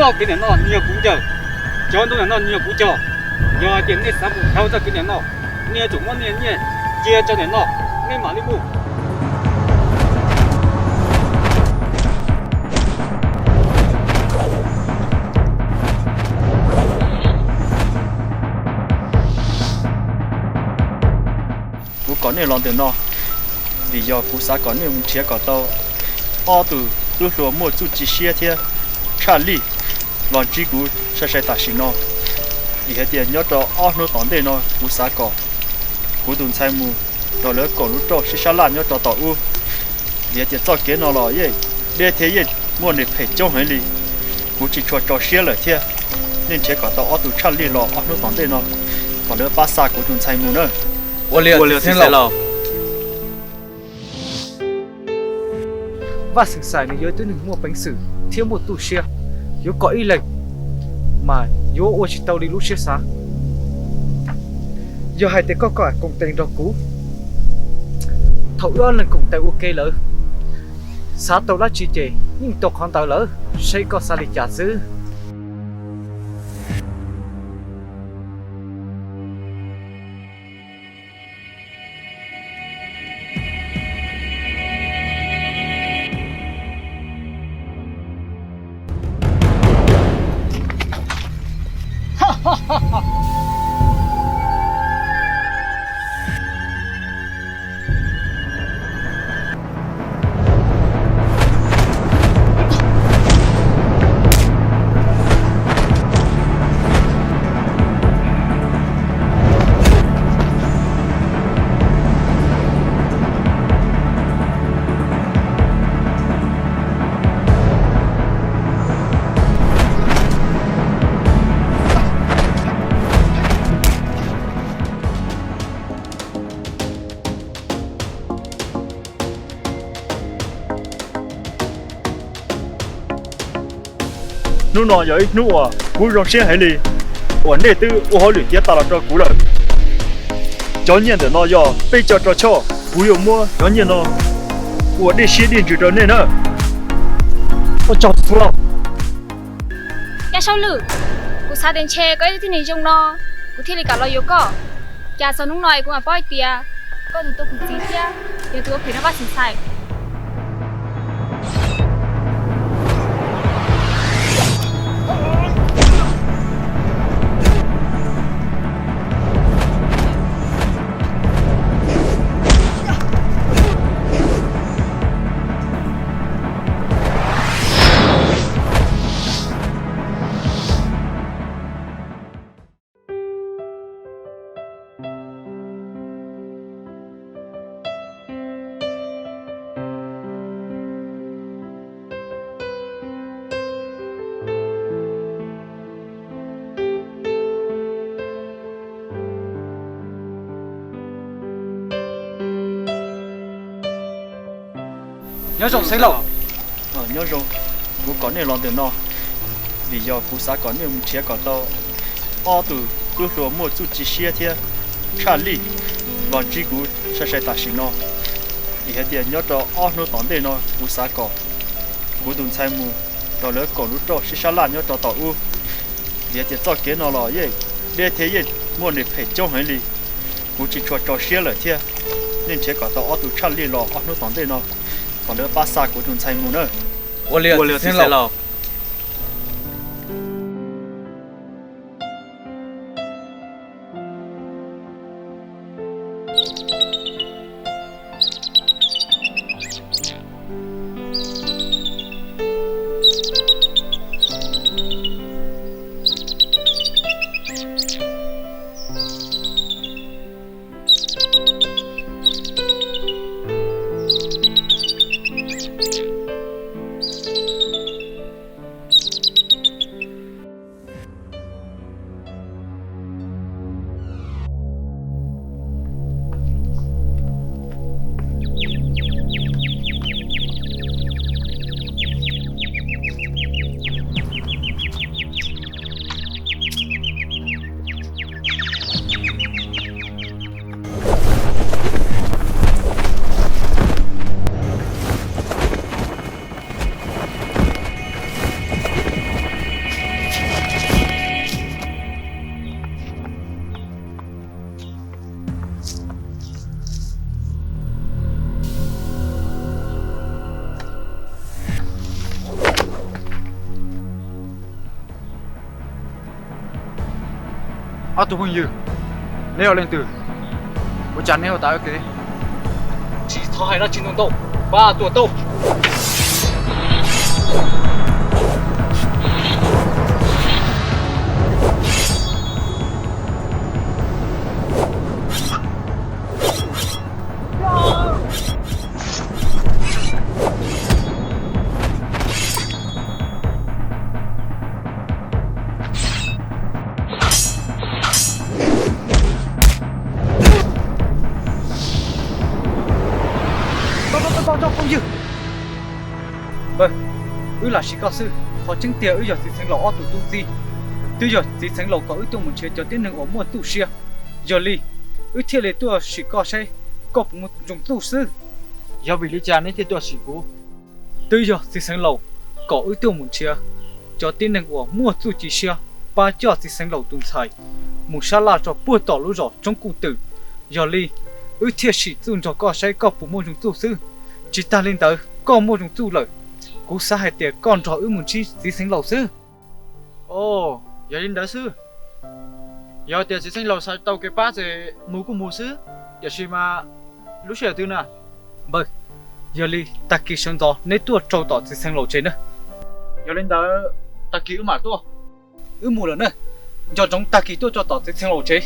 Txoj kev ntawm no nws yog kuv ncaws, cov ntoo ntawm no nws yog kuv cog. Yog hais tias nej xav mus dhau txoj kev ntawm no, nej yuav tsum muab nej nyiaj cia rau ntawm no, nej mam li mus. Kuv kom nej los ntawm no, vim yog kuv xav kom nej mus nrhiav kom tau ob tug tub hluas muaj txuj ci siab thiab tshaj lij los ntsib kuv sai sai tam sim no. Vim hais tias nyob rau ob hnub tom ntej no kuv xav kom kuv tus ntxhais mus nrog lawv koom lub roj sib sab laj nyob rau tom ub. Vim hais tias txoj kev no los yeej deb thiab yeej muaj nws phem coob heev li. Kuv tsis tshua tso siab lawm thiab. Nej nrhiav kom tau ob tug tshaj lij los ob hnub tom ntej no kom lawv pab xa kuv tus ntxhais mus na. Ua li txiv xeev laus. Vaj Xeem Xais nws yog ib tug neeg muaj peev xwm thiab muaj txuj siab, yuav kom ib leeg mas yuav ua tsis tau li lub siab xav. Yog hais tias koj kam koom tes nrog kuv, thaum wb ob leeg koom tes ua ke lawm, xav tau dab tsi ces yeej tau qhov ntawd lawm, seb koj xav li cas xwb. Hnub no yog ib hnub uas kuv zoo siab heev li, uas nej twb ua hauj lwm tiav tas los rau kuv lawm. Cov nyiaj ntawm no yog peb coj rau Choj, kuv yuav muab cov nyiaj no ua dej siab dej ntsws rau nej na. Ua tsaug txiv xeev laus. Yaj Saub Lwm, kuv xav tias ntshe koj yog ib tug tib neeg zoo no, kuv thiaj li kam los yuav koj. Cas txog hnub no es kuv mam paub hais tias koj tus tua kuv txiv thiab yog tus ua phem rau Vaj Xeem Xais. Nyob zoo xeev laus. Nyob zoo, kuv kom nej los ntawm no vim yog kuv xav kom nej mus nrhiav kom tau ob tug tub hluas muaj txuj ci siab thiab tshaj lij los ntsib kuv sai sai tam sim no. Vim hais tias nyob rau ob hnub tom ntej no kuv xav kom kuv tus ntxhais mus nrog lawv koom lub roj sib sab laj nyob rau tom ub. Vim hais tias txoj kev no los yeej deb thiab yeej muaj nws phem coob heev li. Kuv tsis tshua tso siab lawm thiab. Nej nrhiav kom tau ob tug tshaj lij los ob hnub tom ntej no kom lawv pab xa kuv tus ntxhais mus na. Ua li txiv xeev laus. Ob tug phooj ywg, neb yog leej twg? Ua cas neb ua tas wb kev? Tsis txhob hais dab tsi ntau ntau, pab tuaj tau. Phooj ywg, npawg, wb lam sim koj xwb, qhov tseeb tiag wb yog txiv xeev laus ob tug tub txib. Twb yog txiv xeev laus kom wb tuaj mus nrhiav cov tib neeg uas muaj txuj siab, yog li wb thiaj li tuaj sim koj saib koj puas muaj ntsoov txuj xwb. Yog vim li cas neb thiaj tuaj sim kuv? Twb yog txiv xeev laus kom wb tuaj mus nrhiav cov tib neeg uas muaj txuj ci siab pab coj txiv xeev laus tus ntxhais mus sab laj rau puag tom lub zos Roob Kuj Twm. Yog li wb thiaj sim txuj nrog koj saib koj puas muaj ntsoov txuj xwb. Tsis tas li ntawd koj muaj ntsoov txuj lawm, kuv xav hais tias koj nrog wb mus ntsib txiv xeev laus xwb. Yog li ntawd xwb. Yog tias txiv xeev laus xav tau kev pab ces mus kuj mus xwb, tiam sis mas lub sij hawm twg na? Npawg, yog li tag kis sawv ntxov neb tuaj rau tom txiv xeev laus tsev na. Yog li ntawd tag kis wb mam tuaj. Wb mus lawm na, nco ntsoov tag kis tuaj tso tom txiv xeev laus tsev.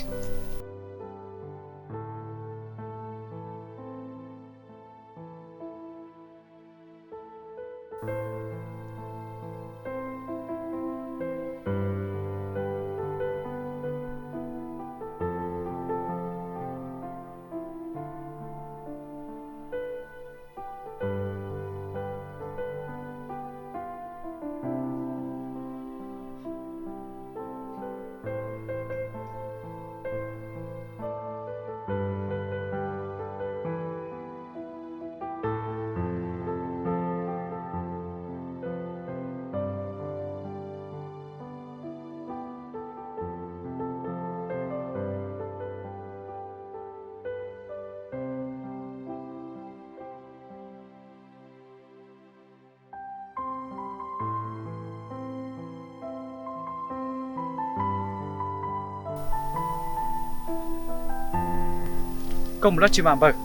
Koj mus dab tsi mas npawg?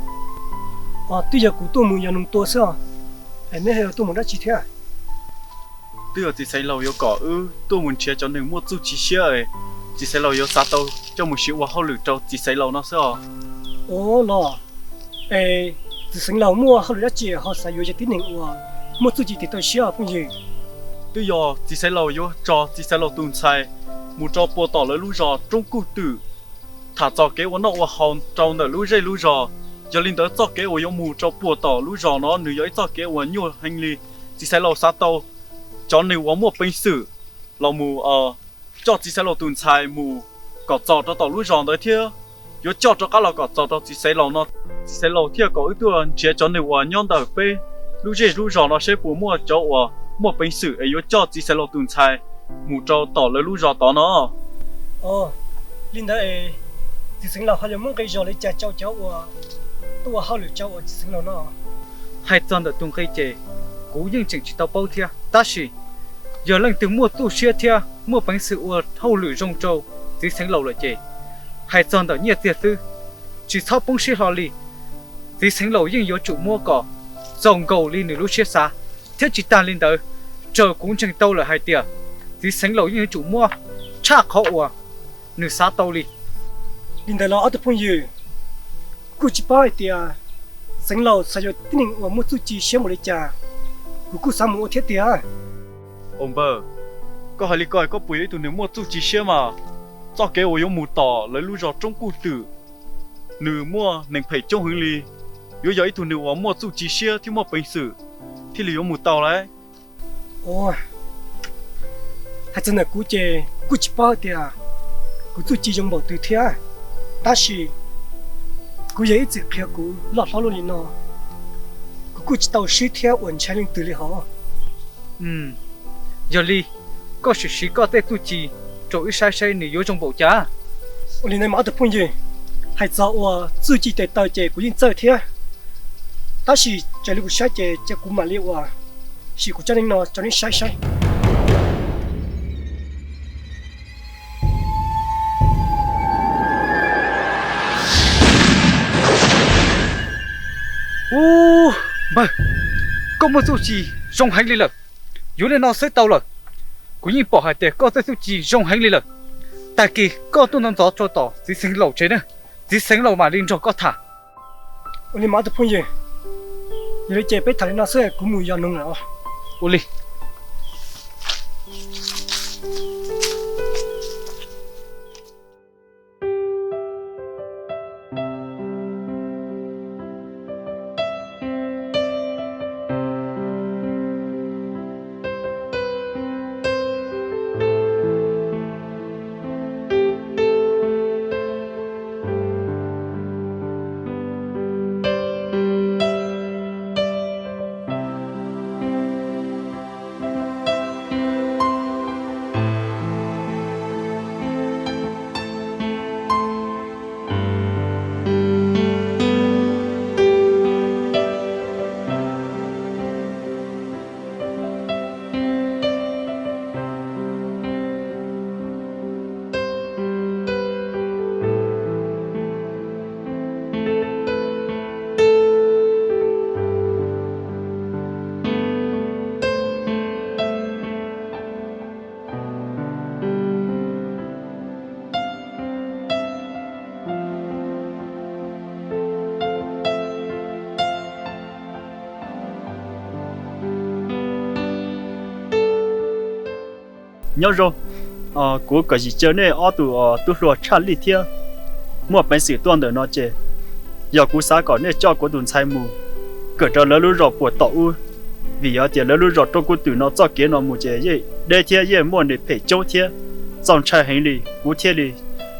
Twb yog kuv tuaj mus yos noog tua xwb os. Es neb ho tuaj mus dab tsi thiab? Twb yog txiv xeev laus yuav kom wb tuaj mus nrhiav cov neeg muaj txuj ci siab es txiv xeev laus yuav xav tau coj mus siv ua hauj lwm rau txiv xeev laus no xwb os. Ua los, es txiv xeev laus muaj hauj lwm dab tsi ho xav yuav cov tib neeg uas muaj txuj ci tig tau siab os phooj ywg? Twb yog txiv xeev laus yuav tso txiv xeev laus tus ntxhais mus rau puag tom lawv lub zos Roob Kuj Twm, tham txog kev ua noj ua haus rau ntawm lub zej lub zos. Yog li ntawd txoj kev uas yuav mus rau puag tom lub zos no nws yog ib txoj kev uas nyuaj heev li. Txiv xeev laus xav tau cov neeg uas muaj peev xwm los mus coj txiv xeev laus tus ntxhais mus kom txog rau tom lub zos ntawd thiab yuav coj rov qab los kom txog rau txiv xeev laus no, txiv xeev laus thiaj kom wb tuaj nrhiav cov neeg uas nyob ntawm peb lub zej lub zos no seb puas muaj cov uas muaj peev xwm es yuav coj txiv xeev laus tus ntxhais mus rau tom lawv lub zos tod no. Os, li ntawd es txiv xeev laus ho yuav muab nqi zog li cas rau cov uas tuaj ua hauj lwm rau uas txiv xeev laus no? Hais txog ntawm tus nqi ces kuv yeej tseem tsis tau paub thiab, tab sis yog leej twg muaj txuj siab thiab muaj peev xwm ua hauj lwm zoo rau txiv xeev laus lawm ces hais txog ntawm nyiaj txiag xwb, tsis txhob poob siab hlo li. Txiv xeev laus yeej yuav tsum muab kom txaus nkaus li nws lub siab xav, thiab tsis tas li ntawd, raws kuv ntseeg tau lawm hais tias txiv xeev laus yeej yuav tsum muab tshaj qhov uas nws xav tau li. Li ntawd los ob tug phooj ywg, kuv kuj tsis paub hais tias xeev laus xav yuav tib neeg uas muaj txuj ci siab npaum li cas, kuv kuj xav mus ua thiab tiag. Ua npawg, koj hais li ko koj puas yog ib tug neeg muaj txuj ci siab mas? Txoj kev uas yuav mus tom lawv lub zos Roob Kuj Twm, nws muaj neeg phem coob heev li. Yuav yog ib tug neeg uas muaj txuj ci siab thiab muaj peev xwm thiaj li yuav mus tau lauj. Ua, hais txog ntawm kuv ces kuv kuj tsis paub hais tias kuv txuj ci zoo npaum twg thiab, tab sis kuv yog ib txwm qhia kuv loj hlob luaj li no, kuv kuj tsis tau swb thiab uas ntshai leej twg li hos. Yog li, koj sim siv koj tej txuj ci rau wb saib saib nws yuav zoo npaum cas. Ua li ntawd mas ob tug phooj ywg, hais txog uas txuj ci tes taw ces kuv yeej txawj thiab, tab sis raws li kuv saib ces cia kuv mam li uas sim kuv tsob neeg no rau neb saib saib. Pawg, koj muaj txuj ci zoo heev li lawm. Yuav li no xwb tau lawm. Kuv yeej pom hais tias koj tej txuj ci zoo heev li lawm. Tag kis koj tuaj ntxov ntxov rau tom txiv xeev laus tsev na, txiv xeev laus mam li nrog koj tham. Ua li mas tus phooj ywg, yog li ces peb tham li no xwb, kuv mus yos noog lawm os. Ua li. Nyob zoo, kuv kom yim caw nej ob tug tub hluas Tshaj Lij thiab muaj peev xwm tuaj ntawm no ces yog kuv xav kom nej coj kuv tus ntxhais mus kawm rau lawv lub zos puas tom ub, vim yog tias lawv lub zos rau kuv twm no txoj kev no mus ces yeej deb thiab yeej muaj nws phem coob thiab txaus ntshai heev li. Kuv thiaj li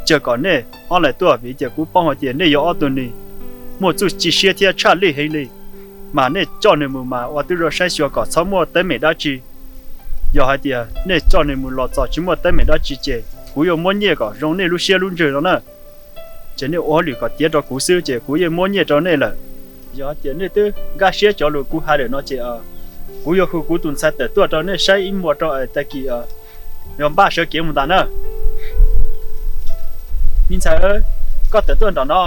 caw kom nej ob leeg tuaj vim tias kuv paub hais tias nej yog ob tug neeg muaj txuj ci siab thiab tshaj lij heev li, mas nej coj nws mus mas ua tib zoo saib xyuas kom txhob muaj teeb meem dab tsi. Yog hais tias nej coj nws mus los txog tsis muaj teeb meem dab tsi ces kuv yuav muab nyiaj kom zoo nej lub siab lub ntsws no na. Ces nej ua hauj lwm kom tiav rau kuv xwb ces kuv yeej muab nyiaj rau nej lawm. Yog hais tias nej twb nkag siab cov lus kuv hais lawm no ces kuv yuav hu kuv tus ntxhais tawm tuaj rau nej saib ib muag rau tag kis yog npaj sawv kev mus ntag na. Me ntxhais, koj tawm tuaj nram no.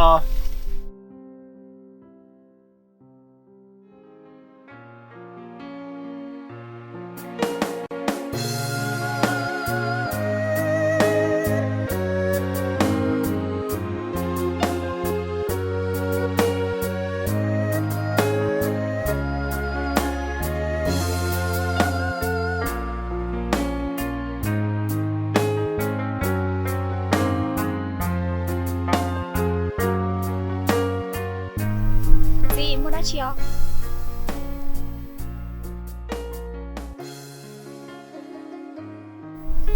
Txiv, muaj dab tsi os?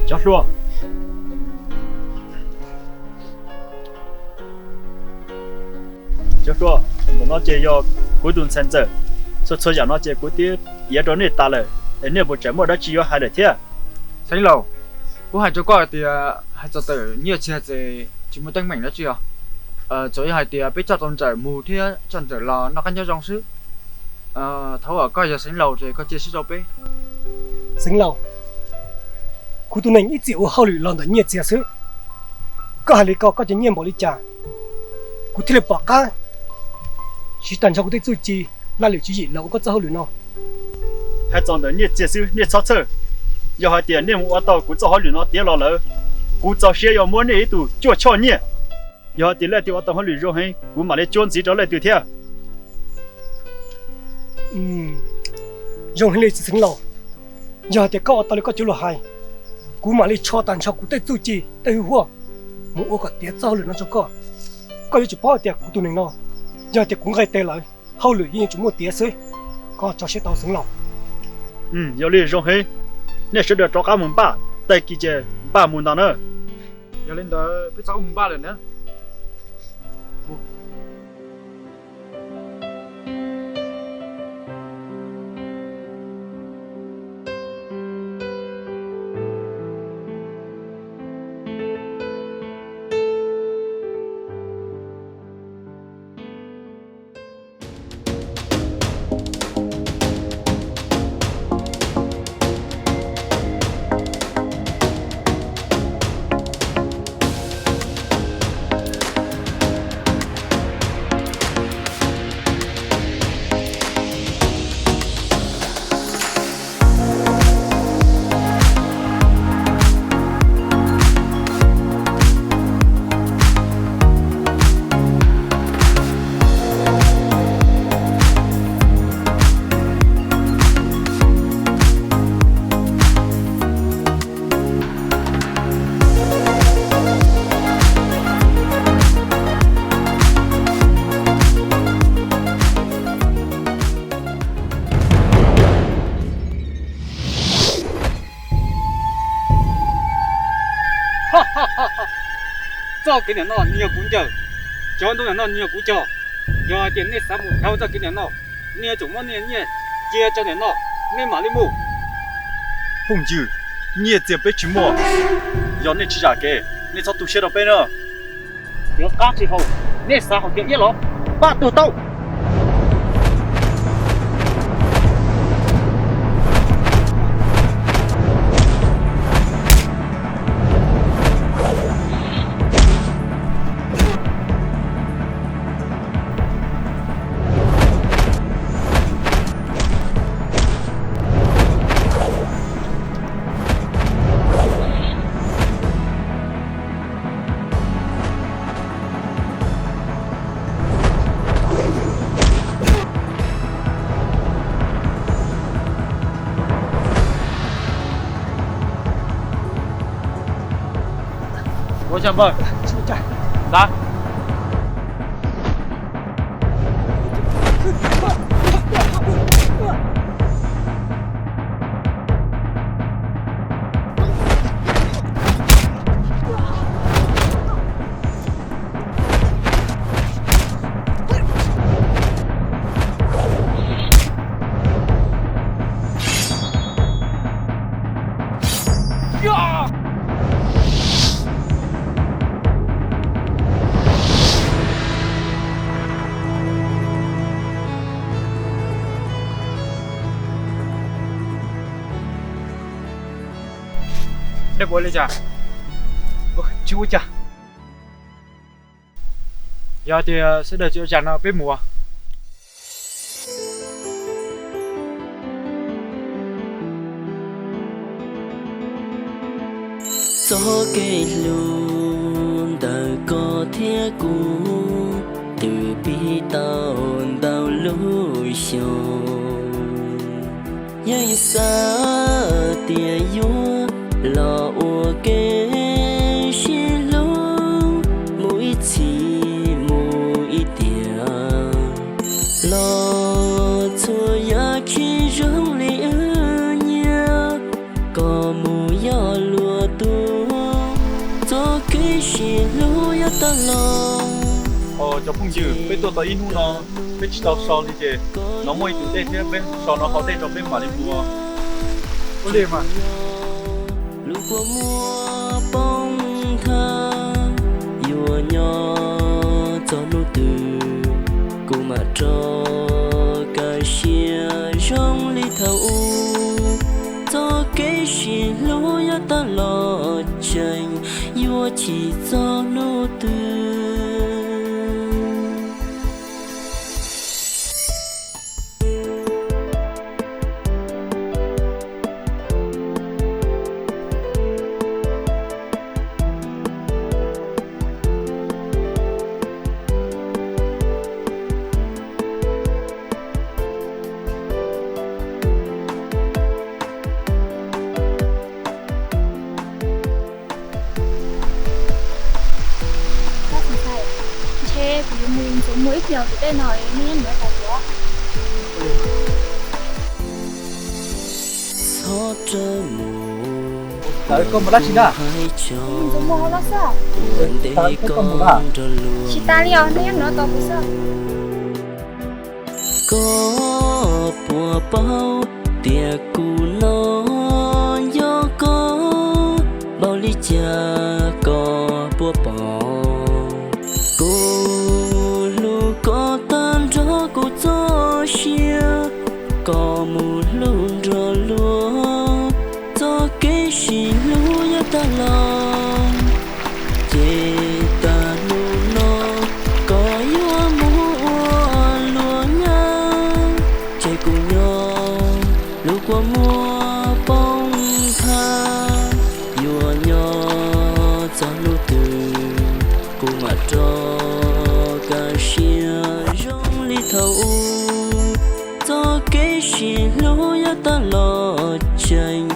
Cov hluas, cov hluas, ntawm no ces yog kuv tus ntxhais ntxawm. Txhua txhua yam no ces kuv twb piav rau nej tas lawm, es nej puas tseem muaj dab tsi yuav hais lawm thiab? Xeev laus, kuv hais rau koj hais tias hais txog ntawm nyiaj txiag ces tsis muaj teeb meem dab tsi os. Tsuas yog hais tias peb coj tau Ntsawm mus thiab coj Ntsawm los noj qab nyob zoo xwb. Thaum uas koj yog xeev laus ces koj cia siab rau peb. Xeev laus, kuv tus neeg ib txwm ua hauj lwm los ntawm nyiaj txiag xwb. Koj hais li ko koj cov nyiaj npaum li cas kuv thiaj li pom qab siv tag nrho kuv tej txuj ci laj lwm tswv yim los ua koj txoj hauj lwm no. Hais txog ntawm nyiaj txiag xwb nej txhob txhawj. Yog hais tias nej mus ua tau kuv txoj hauj lwm no tiav los lawm, kuv txaus siab yuav muab nej ib tug cuaj choj nyiaj. Yog hais tias leej twg ua tau hauj lwm zoo heev kuv mam li cuab ntxiv rau leej twg thiab. Zoo heev li txiv xeev laus, yog hais tias koj ua tau li koj cov lus hais, kuv mam li rho tag nrho kuv tej txuj ci tej hwj huaj mus ua kom tiav txoj hauj lwm no rau koj. Koj yuav tsum paub hais tias kuv tus neeg no, yog hais tias kuv nqaij tes lawm, hauj lwm yeej yuav tsum muaj tiav xwb. Koj tso siab tau xeev laus. Yog li zoo heev, nej sawv daws rov qab mus npaj, tag kis ces npaj mus ntag na. Yog li ntawd peb txhob mus npaj lawm na. Txoj kev niam no nws yog kuv ncaws, cov ntoo niam no nws yog kuv cog. Yog hais tias nej xav mus dhau txoj kev niam no, nej yuav tsum muab nej nyiaj cia rau niam no, nej mam li mus. Phooj ywg, nyiaj txiag peb tsis muaj, yog nej tsis zam kev, nej txhob tu siab rau peb na. Cov qab tsis haum, nej xav haum tiag iab los pab tuag tau. Ua cas npawg? Ntag. Nej puas ua li cas? Tsis ua cas. Yog tias sawv daws tsis ua cas no peb mus. Txoj kev hlub ntawm koj thiab kuv twb pib tau ntau lub xyoo. Yeej xav tias yuav los ua kev sib hlub mus ib txhis mus ib tiam, los txhua yam tsis zoo li wb nyiam, koj mus yog luag tus, txoj kev sib hlub yuav tag los. Cov phooj ywg, peb tuaj tau ib hnub no peb tsis tau so li ces no muaj ib tus dej thiab, peb so no haus dej rau peb mam li mus. Ua li mas. Lub kua muag poob nthav, yuav nyob txog hnub twg kuv mam rov kaj siab zoo li thaum ub. Txoj kev sib hlub yuav tag los tseem yuav chim txog hnub twg. Ntshe kuv yuav mus ntxuav muag ib pliag tus dej no, nej nyob no tos kuv. Txhob rawm mus, koj mus dab tsi na? Ntxuav muag hauv no xwb. Ua ntej koj nrog luag, tsis tas li os, nej nyob no tos kuv xwb. Koj puas paub tias kuv no nco koj npaum li cas, koj puas pom kuv hlub koj tag nrho kuv txoj sia, koj mus hlub nrog luag, txoj kev sib hlub yuav tag los. Ces tag hnub no koj yuav mus ua luag nyab, ces kuv nyob lub kua muag poob nthav, yuav nyob txog hnub twg kuv mam rov kaj siab zoo li thaum ub. Txoj kev sib hlub yuav tag los tseem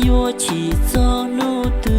yuav chim txog hnub twg.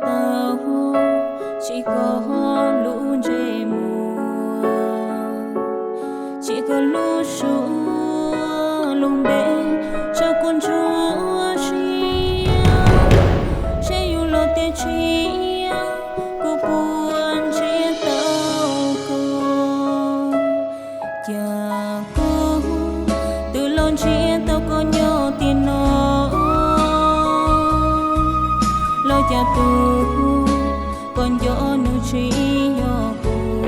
Tau tsis koj lub ntsej muag, tsis koj lub suab lub npe, tso kuv ntsuag siab, seb yus los tiag tshiab, kuv puas ntsib tau koj. Cas kuv twb los ntsib tau koj nyob tiam no, los cas tus koj nco nws tsis yog kuv.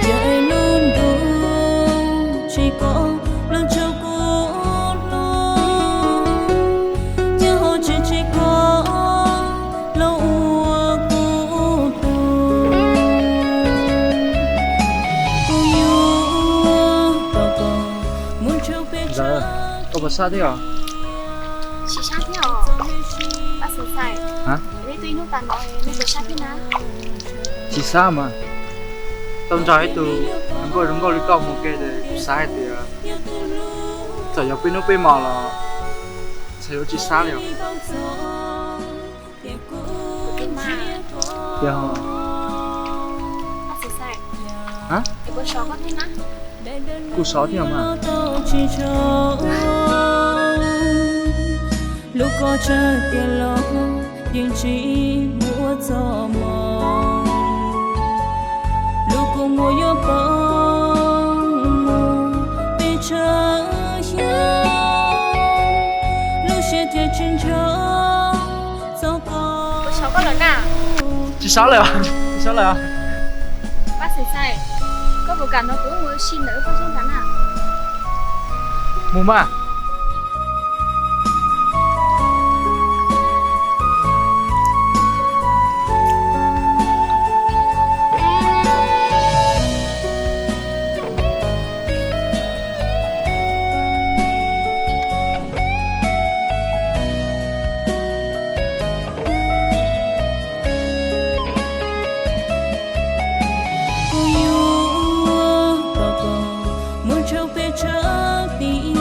Cas es lub ntuj tsis koj los tso kuv hlub, cas ho tseem tsis koj los ua kuv tug. Kuv yuav tau koj mus nrog peb. Ntxawm, koj puas sab thiab os? Tsis sab thiab os. Pab Xwm Xais, ha, nej tuaj ib hnub tas no nej puas sab thiab na? Tsis sab mas. Tau nrog ib tug hluas nkauj zoo nkauj li koj mus ua ke ces kuv xav hais tias txawm yog peb hnub peb hmo los xav yuav tsis sab li os. Tiag, ha? Kuv sov thiab mas. Lub koj tsawg tiag los yeej tsis muaj txoj hmoo, lub kua muag yuav poob mus pes tsawg xyoo, lub siab thiaj tsis ntshaw txog koj. Tsis sab lawm, tsis sab lawm. Pab Xwm Xais, koj puas kam nrog kuv mus ua si ntawm lub pob zeb ntawd na? Mus mas. Kuv yuav tau koj mus nrog peb tshawb tiaj,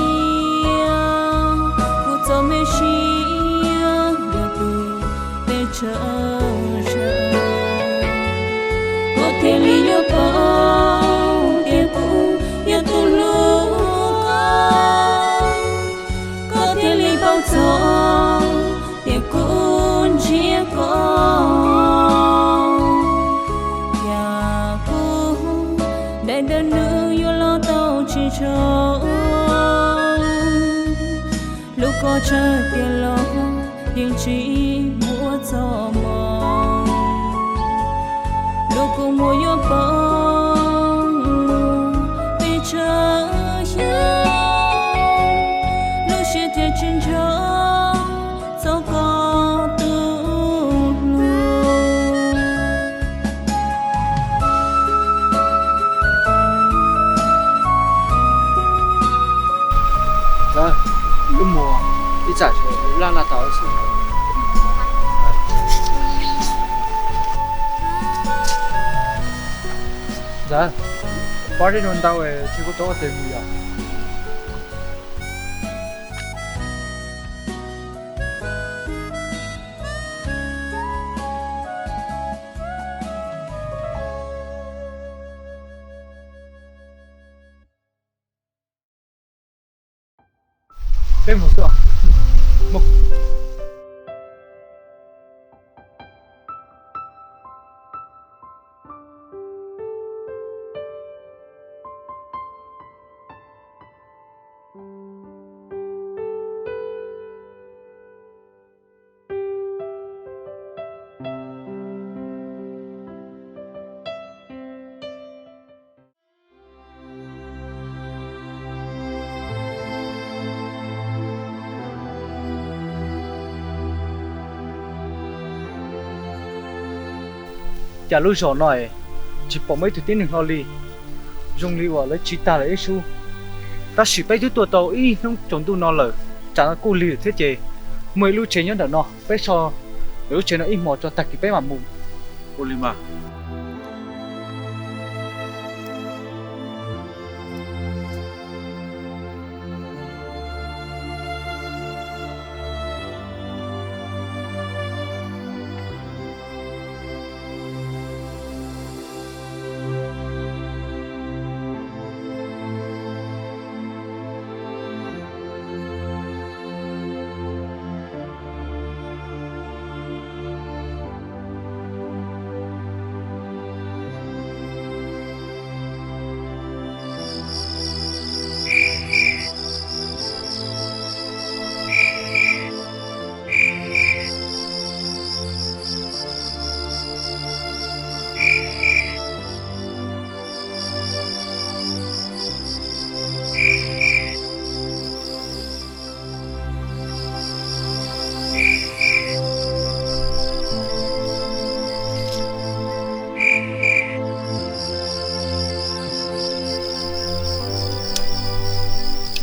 kuv txoj me siab yuav tu peb tsawg zaus, koj thiaj li yuav paub tias kuv yog tus hlub koj, koj thiaj li paub txog tias kuv ntshiab koj. Cas kuv daim ntawv nws yuav los tau tsis tshua, lub koj tsawg tiag los yeej tsis muaj txoj hmoo, lub kua muag yuav poob mus pes tsawg xyoo, lub siab thiaj tsis ntshaw txog koj tus hlub. Ntxawm, wb mus, ib tsam laj laj tau xwb. Ntxawm, pob zeb no ntau es tsis kuv tau ua tes mus yom. Peb mus xwb. Cas lub zos no es tsis pom muaj ib tug tib neeg hlo li, zoo li uas lawv tsiv tag lawm ib sub. Tab sis peb twb tuaj tau ib hnub tsaus ntuj no lawm, tsam no kuj lig lawm thiab ces muaj ib lub tsev nyob ntawm no, peb so lub tsev no ib hmos tso tag kis peb mam mus. Ua li mas.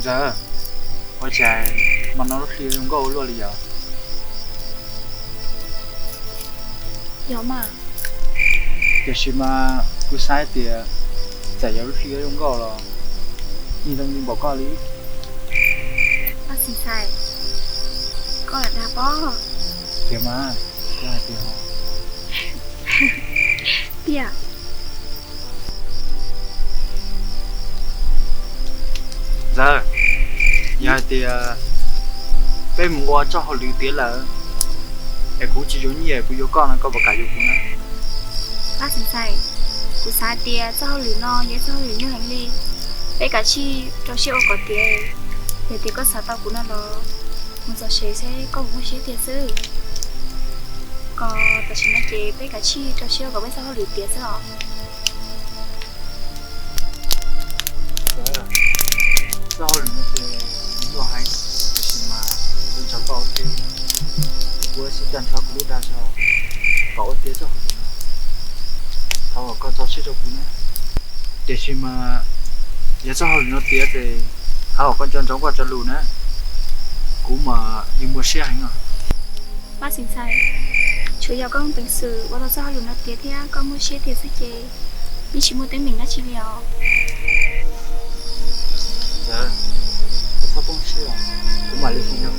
Ntxawm, ua cas hmo no lub hli zoo nkauj ua luaj li yom? Yog mas. Tiam sis mas kuv xav hais tias txawm yog lub hli zoo nkauj los yeej zoo li npaum koj li. Paj Xeem Xais, koj lam dag pob. Tiag mas, kuv hais tiag. Tiag. Ntxawm, yog hais tias peb mus ua txoj hauj lwm tiav lawm es kuv tsis yuav nyiaj kuv yuav koj no koj puas kam yuav kuv na? Paj Xeem Xais, kuv xav hais tias txoj hauj lwm no yog txoj hauj lwm nyuaj heev li. Peb kav tsij rau siab ua kom tiav. Yog tias koj xav tau kuv no los mus txog tsev seb koj puas muaj siab tiag xwb. Kom tam sim no ces peb kav tsij rau siab ua kom peb txoj hauj lwm tiav xwb os. Txoj hauj lwm no ces nyuaj heev, tiam sis mas kuv ntshaw koj ua ke, kuv ua siab tag nrho kuv lub dag zog kom ua tiav txoj hauj lwm no. Thov kom koj tso siab rau kuv na. Tiam sis mas yog txoj hauj lwm no tiav ces thov kom koj nco ntsoov koj cov lus na. Kuv mas yeej muaj siab heev os. Paj Xeem Xais, tsuav yog koj muaj peev xwm ua tau txoj hauj lwm no tiav thiab koj muaj siab tiag xwb ces yeej tsis muaj teeb meem dab tsi li os. Ntxawm, koj txhob poob siab, kuv mam li hais no.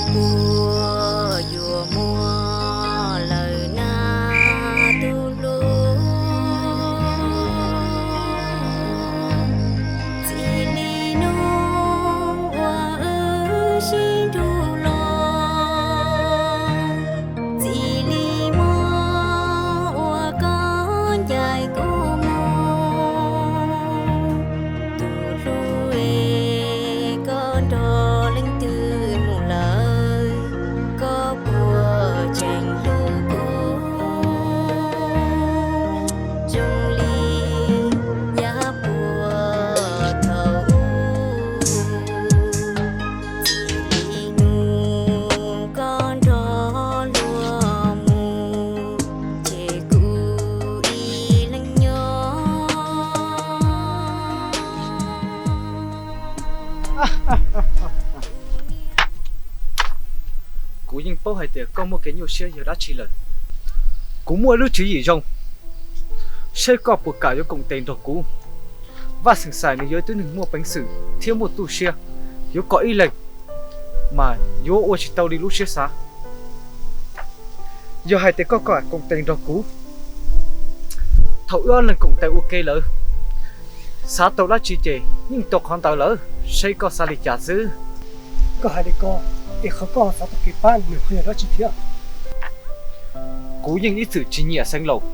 Puas yuav muaj lawm na tus hlub, txij li hnub uas wb sib nrug los, txij li hmo uas koj ncaim kuv mus. Tus hlub es, koj nrog leej twg mus lawm, koj puas tseem hlub kuv zoo li yav puag thaum ub? Txij li hnub koj nrog luag mus, ces kuv ib leeg nyob. Kuv yeej paub hais tias koj muaj kev nyuaj siab yog dab tsi lawm. Kuv muaj lub tswv yim zoo, seb koj puas kam yuav koom tes nrog kuv. Vaj Xeem Xais nws yog ib tug neeg muaj peev xwm thiab muaj tu siab, yuav kom ib leeg mas yuav ua tsis tau li lub siab xav. Yog hais tias koj kam koom tes nrog kuv, thaum wb ob leeg koom tes ua ke lawm, xav tau dab tsi ces yeej tau qhov ntawd lawm, seb koj xav li cas xwb. Koj hais li ko, es qhov koj xav tau kev pab nws ho yog dab tsi thiab? Kuv yeej ib txwm tsis nyiam Xeev Laus,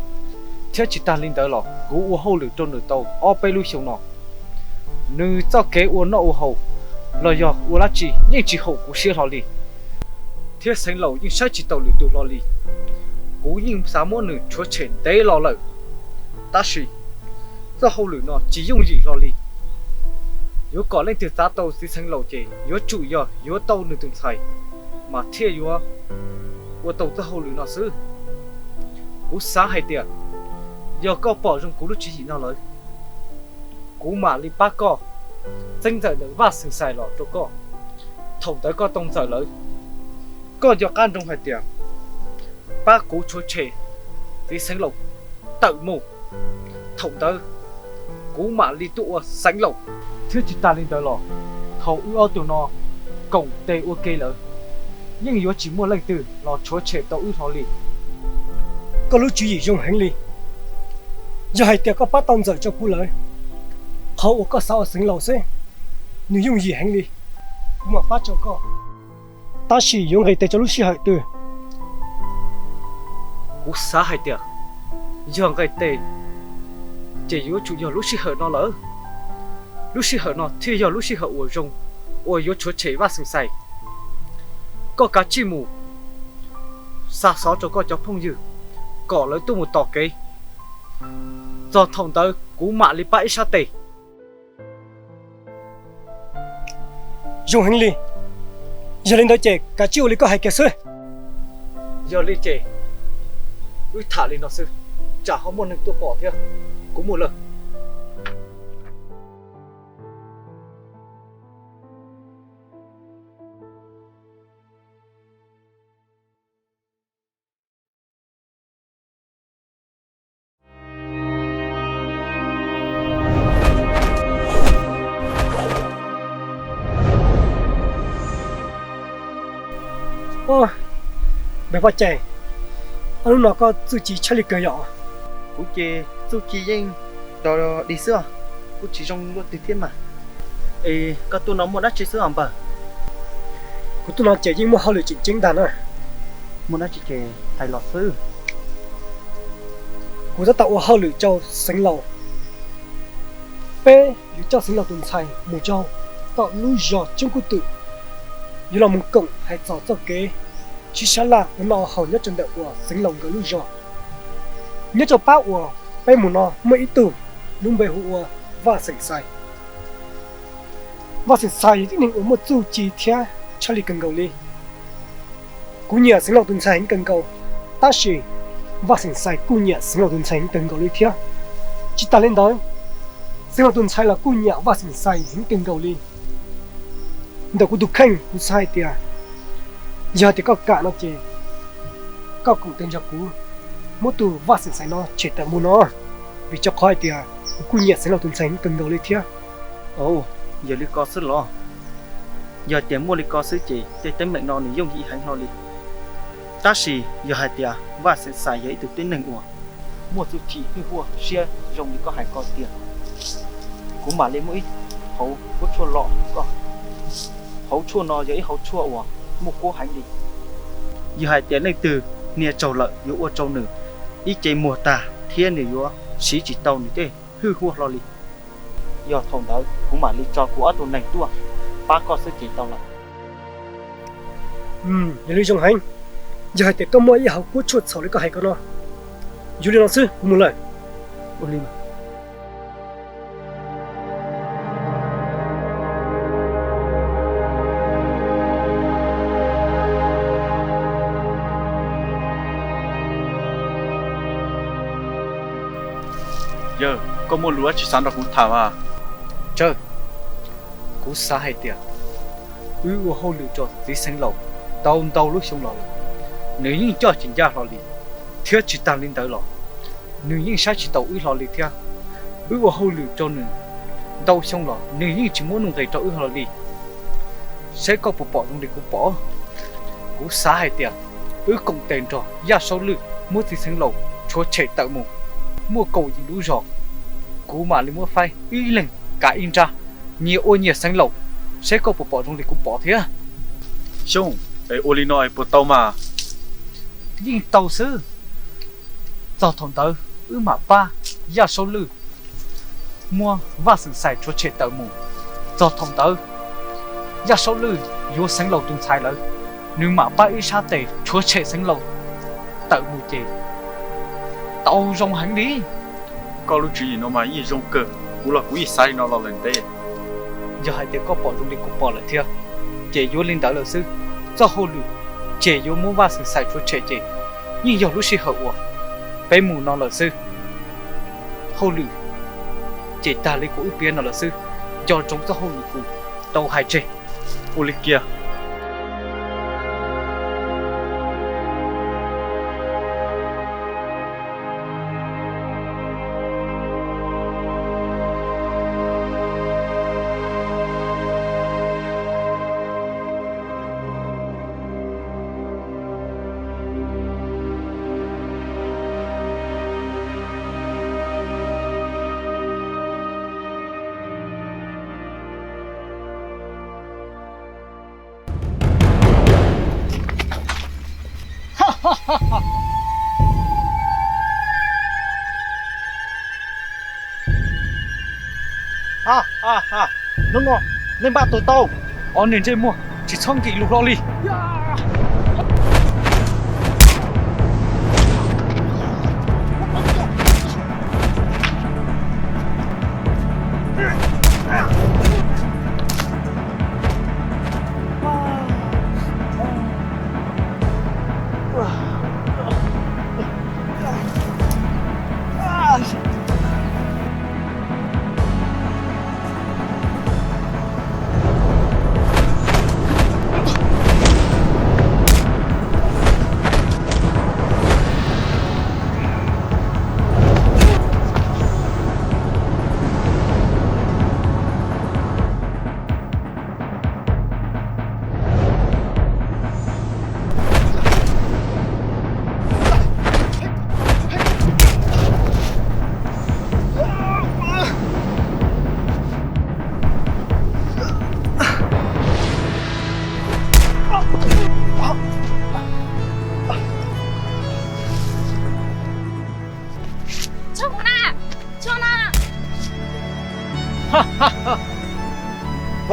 thiab tsis tag li ntawd los kuv ua hauj lwm rau nws tau ob peb lub xyoo no. Nws txoj kev ua noj ua haus los yog ua dab tsi yeej tsis haum kuv siab hlo li, thiab Xeev Laus yeej saib tsis taus lwm tus hlo li. Kuv yeej xav muab nws rhuav tshem ntev los lawm, tab sis txoj hauj lwm no tsis yooj yim hlo li. Yuav kom leej twg txav tau txiv Xeev Laus ces yuav tsum yog yuav tau nws tus ntxhais mas thiaj yuav ua tau txoj hauj lwm no xwb. Kuv xav hais tias yog koj pom zoo kuv lub tswv yim no lawm, kuv mam li pab koj txeeb ntxawm ntawm Vaj Xeem Xais los rau koj. Thaum ntawd koj tau ntxawm lawm, koj nco qab nroo hais tias pab kuv rhuav tshem txiv Xeev Laus tawm mus. Thaum ntawd kuv mam li tuaj ua Xeev Laus. Thiab tsis tas li ntawd los, thaum wb ob tug no koom tes ua ke lawm, yeej yuav tsis muaj leej twg los rhuav tshem tau wb hlo li. Koj lub tswv yim zoo heev li. Yog hais tias koj pab tau ntxawm rau kuv lawm, qhov uas koj xav ua Xeev Laus xwb, nws yooj yim heev li, kuv mam pab rau koj. Tab sis yuav nqis tes rau lub sij hawm twg? Kuv xav hais tias yog nqis tes ces yuav tsum yog lub sij hawm no lawm. Lub sij hawm no thiaj yog lub sij hawm uas zoo uas yuav rhuav tshem Vaj Xeem Xais. Koj kav tsij mus xa xov rau koj cov phooj ywg kom lawv tuaj mus tos kev. Txog thaum ntawd kuv mam li pab ib sab tes. Zoo heev li. Yog li ntawd ces kav tsij ua li koj hais kiag xwb. Yog li ces wb tham li no xwb, tsam ho muaj neeg tuaj pom thiab. Kuv mus lawm. Npawg Vaj Cai, ob hnub no koj txuj ci tshaj li kawg yom? Kuv ces txuj ci yeej dog dig xwb os, kuj tsis zoo luaj twg thiab mas. Es koj tuaj no muaj dab tsi xwb os npawg? Kuv tuaj no ces yeej muaj hauj lwm tseem ceeb ntag na. Muaj dab tsi ces hais los xwb. Kuv tab tom ua hauj lwm rau Xeev Laus. Peb yuav coj Xeev Laus tus ntxhais mus rau tom lub zos Tsoob Kuj Twm, yuav los mus koom hais txog txoj kev sib sab laj ua noj ua haus nyob rau ntawm uas Xeev Laus nkawd lub zos. Nyob rau pab uas peb mus no muaj ib tug lub npe hu ua Vaj Xeem Xais. Vaj Xeem Xais yog tib neeg uas muaj txuj ci thiab tshaj li kawg nkaus li. Kuv nyiam Xeev Laus tus ntxhais heev kawg nkaus, tab sis Vaj Xeem Xais kuj nyiam Xeev Laus tus ntxhais heev kawg nkaus li thiab. Tsis tas li ntawd, Xeev Laus tus ntxhais los kuj nyiam Vaj Xeem Xais heev kawg nkaus li. Ntawm kuv tus kheej kuv xav hais tias, yog hais tias koj kam no ces koj koom tes nrog kuv muab tus Vaj Xeem Xais no tshem tawm mus no, vim rau qhov hais tias kuv kuj nyiam Xeev Laus tus ntxhais heev kawg nkaus li thiab. Yog li ko xwb los? Yog tias muaj li ko xwb ces tej teeb meem no nws yooj yim heev hlo li. Tab sis yog hais tias Vaj Xeem Xais yog ib tug tib neeg uas muaj txuj ci hwj huaj siab zoo li koj hais ko tiag, kuv mam li muab ib hauv kuab tshuaj los rau koj. Hauv tshuaj no yog ib hauv tshuaj uas muaj kuab heev li. Yog hais tias leej twg hnia tsaug lawm yuav ua rau nws ib ce muag tag thiab nws yuav siv tsis tau nws tej hwj huaj hlo li. Yog thaum ntawd kuv mam li tso kuv ob tug neeg tuaj pab koj xwb ces tau lawm. Yog li zoo heev. Yog hais tias koj muaj ib hauv kuab tshuaj txhaum li koj hais ko no, yog li no xwb kuv mus lawm. Yawg, koj muaj lus dab tsi xav nrog kuv tham mas? Tsawg, kuv xav hais tias wb ua hauj lwm rau txiv Xeev Laus tau ntau lub xyoo los lawm, nws yeej coj tsis ncaj hlo li, thiab tsis tas li ntawd los nws yeej saib tsis taus wb hlo li thiab. Wb ua hauj lwm rau nws ntau xyoo los nws yeej tsis muab nuj nqis rau wb hlo li. Saib koj puas pom zoo li kuv pom. Kuv xav hais tias wb koom tes nrog Yaj Saub Lwj muab txiv Xeev Laus tshuav tshem tawm mus. Muaj kaum yim lub zos, kuv mam li muab faib ib leeg kav ib nrab, nyias ua nyias Xeev Laus, saib koj puas pom zoo li kuv pom thiab. Xyoo, es ua li no es puas tau mas? Yeej tau xwb. Txog thaum ntawd wb mam pab Yaj Saub Lwj muab Vaj Xeem Xais tshuav tshem tawm mus. Txog thaum ntawd Yaj Saub Lwj yuav Xeev Laus tus ntxhais lawm, nws mam pab ib sab tes tshuav tshem Xeev Laus tawm mus ces tau zoo heev li. Koj lub tswv yim no mas yeej zoo kawg, kuv los kuv yeej xav li no los lawm ntev. Yog hais tias koj pom zoo li kuv pom lawm thiab, ces yuav li ntawd lawm xwb. Txoj hauj lwm ces yuav muab Vaj Xeem Xais tshuav tshem ces yeej yog lub sij hawm uas peb mus no lawm xwb. Hauj lwm ces tag li kuv wb piav no lawm xwb, nco ntsoov txoj hauj lwm kuv tau hais tseg. Ua li kiag. Hnub no nej npaj tua tau ob niag ntsej muag, tsis txhob nkim lus hlo li.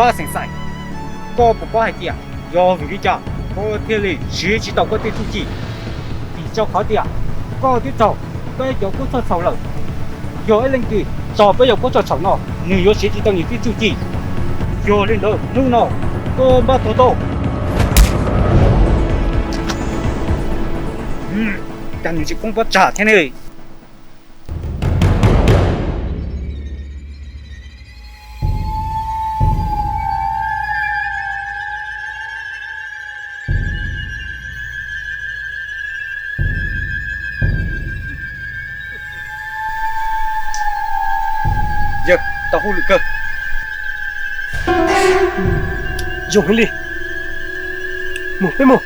Vaj Xeem Xais, koj puas paub hais tias yog vim li cas koj thiaj li siv tsis tau koj tej txuj ci? Vim rau qhov tias koj twb raug peb cov tub txhawj txhaum lawm. Yog ib leej twg raug peb cov tub txhawj txhaum no, nws yuav siv tsis tau nws tej txuj ci. Yog li ntawd hnub no koj npaj tau tau, cas nws tsis poob pob tsag thiab ne? Yawg, tau hauj lwm kawg. Zoo heev li. Mus, peb mus.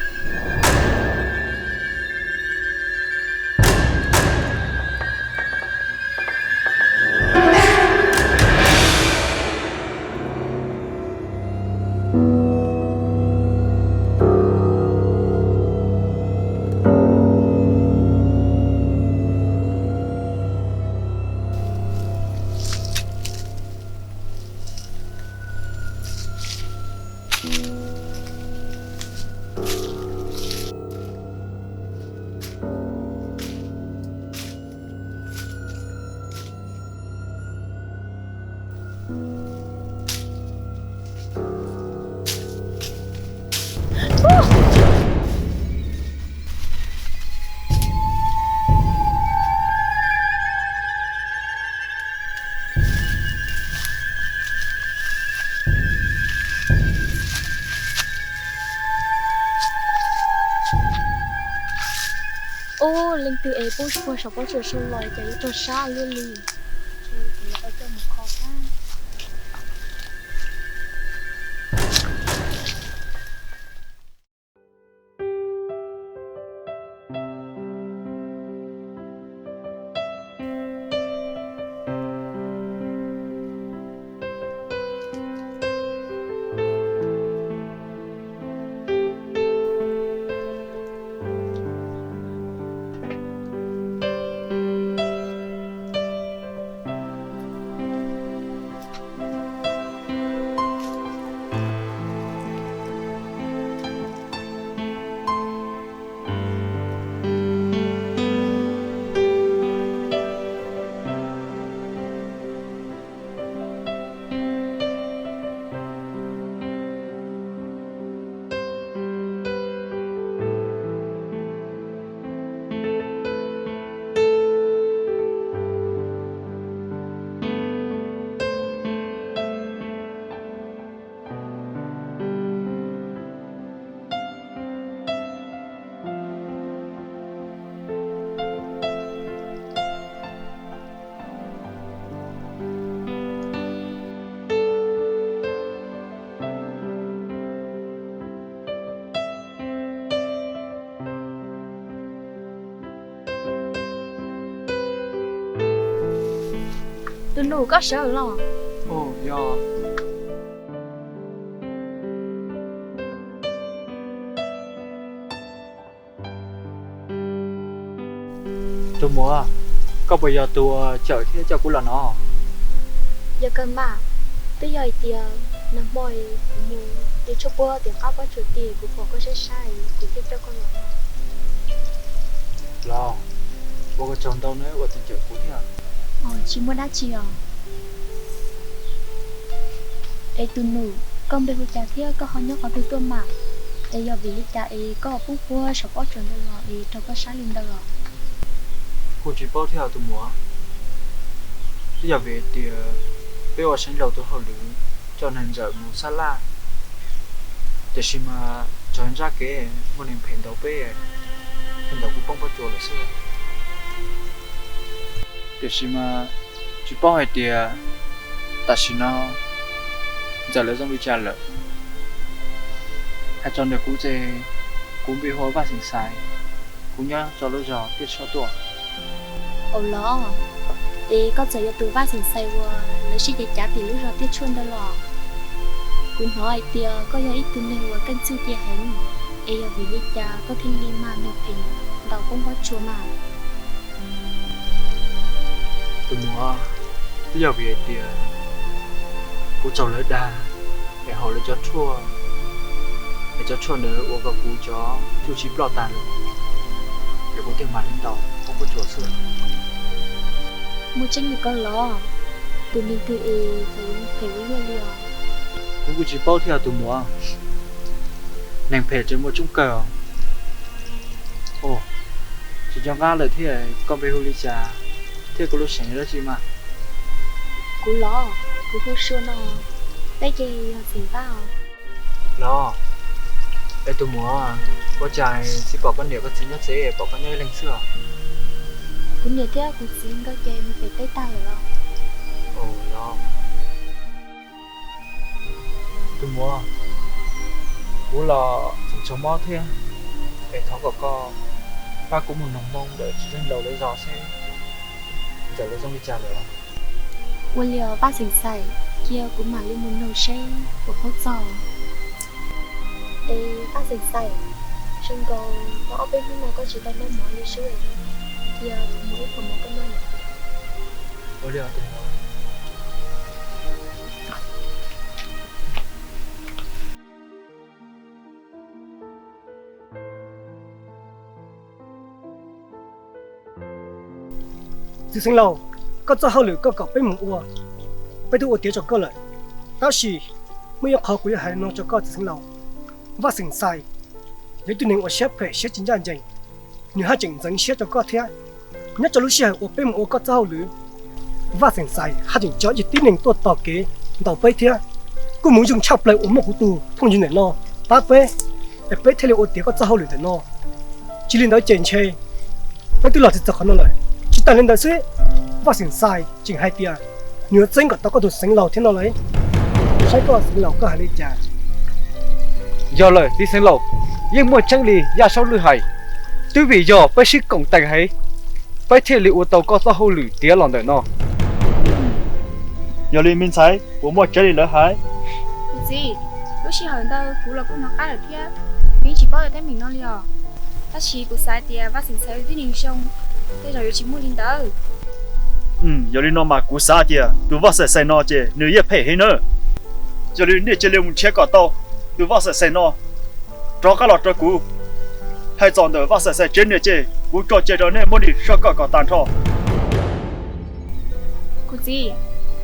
Ub, leej twg es poob puag saum pob tsuas sab los ces yuav raug sab luaj li. Ces kuv yuav tau coj mus kho sab. Tus nus, koj sawv los? Yog. Tus muam, koj puas yog tus uas cawm thiab coj kuv los no? Yog kawg mas, twb yog hais tias nag hmo kuv mus de tshuaj puag tim qab pob tsuas tid kuv pom koj saib saib kuv thiaj coj koj los. Los, ua koj tsaug ntau nawb uas tseem cawm kuv thiab. Tsis muaj dab tsi os. Es tus nus, koj npe hu cas thiab koj ho nyob qhov twg tuaj mas? Es yog vim li cas es koj poob puag saum pob tsuas ntawd los es raug koj sab li ntawd os? Kuj tsis paub thiab tus muam. Twb yog vim tias peb ua seev laus tus hauj lwm coj neeg ntxawm mus sab laj, tiam sis mas txog ntsab kev muaj neeg phem ntaus peb, thiaj ntaus kuv poob pob tsuas lawm xwb. Tiam sis mas tsis paub hais tias tam sim no ntxawm lawv zoo li cas lawm. Hais txog ntawm kuv ces kuv npe hu ua Vaj Xeem Xais, kuv nyob rau lub zos Tiaj Tshuaj tuaj. Ua los, es koj txawm yog tus Vaj Xeem Xais uas lawv sib cav cav tim lub zos Tiaj Tshuaj ntawd los? Kuv hnov hais tias koj yog ib tug neeg uas keej txwj cia heev, es yog vim li cas koj thiaj li mag neeg phem ntaus poob pob tsuas mas? Tus muam, twb yog vim hais tias kuv raug lawv dag, Es haus lawv cov tshuaj, es cov tshuaj ntawd ua kom kuv cov txuj ci ploj tas lawm, es kuv thiaj mam li ntaus koj muab tsuas xwb. Muaj tseeb li koj los? Tus neeg twg es txawm yuav phem ua luaj li os? Kuv kuj tsis paub thiab tus muam. Neeg phem tseem muaj coob kawg os. Tsis nco qab lawm thiab, koj npe hu li cas thiab koj lub xeem dab tsi mas? Kuv los, kuv hu Sua no, peb ces yog xeem Vaj os. Los, es tus muam, ua cas tsis pom koj niam koj txiv nyob tsev, pom koj nyob ib leeg xwb os? Kuv niam thiab kuv txiv nkawd ces mus pem teb tag lawm los. Tus muam, kuv los tseem tshav mob thiab, es thov kom koj pab kuv mus noog moo ntawm txiv xeev laus lawv zos seb ntawm lawv zoo li cas lawm. Ua li os Vaj xeem Xais, cia kuv mam li mus noog seb puas paub txog. Es Vaj xeem Xais, zoo nkaus tau ob peb hnub no koj tsis tau noj mov li sub, cia kuv mus ib qho mov koj noj. Ua li os tus muam. Txiv xeev laus, koj txoj hauj lwm koj kom peb mus ua, peb twb ua tiav rau koj lawm. Tab sis muaj ib qho kuv yuav hais no rau koj txiv xeev laus. Vaj xeem Xais yog ib tug neeg uas siab phem siab tsis ncaj ncees, nws haj tseem ntxeev siab rau koj thiab. Nyob rau lub sij hawm uas peb mus ua koj txoj hauj lwm, Vaj xeem Xais haj tseem tso ib tib neeg tuaj tos kev ntaus peb thiab. Kuj mus zoo tshaj plaws uas muaj kuv tus phooj ywg ntawm no pab peb, es peb thiaj li ua tiav koj txoj hauj lwm ntawm no. Tsis li ntawd ces ntshe peb twb los txog qhov no lawm. Tsis tas li ntawd xwb, Vaj xeem Xais tseem hais tias nws yuav txeeb kom tau koj tus xeev laus thiab no lauj. Saib koj xeev laus koj hais li cas? Yog lawm txiv xeev laus, yeej muaj tseeb li Yaj Saub Lwj hais, twb vim yog peb sib koom tes heev, peb thiaj li ua tau koj txoj hauj lwm tiav los ntawm no. Yog li me ntxhais, puas muaj tseeb li lawv hais? Kuv txiv, lub sij hawm ntawd kuv los kuj hnov qab lawm thiab, kuv yeej tsis paub tej teeb meem no li os. Tab sis kuv xav tias Vaj xeem Xais yog tib neeg zoo, tej zaum yuav tsis muaj li ntawd. Yog li no mas kuv xav tias tus Vaj xeem Xais no ces nws yeej phem heev na. Yog li nej cia li mus nrhiav kom tau tus Vaj xeem Xais no rov qab los rau kuv. Hais txog ntawm Vaj xeem Xais tsev neeg ces kuv tso cai rau nej muab nws soj kom kom tag nrho. Kuv txiv,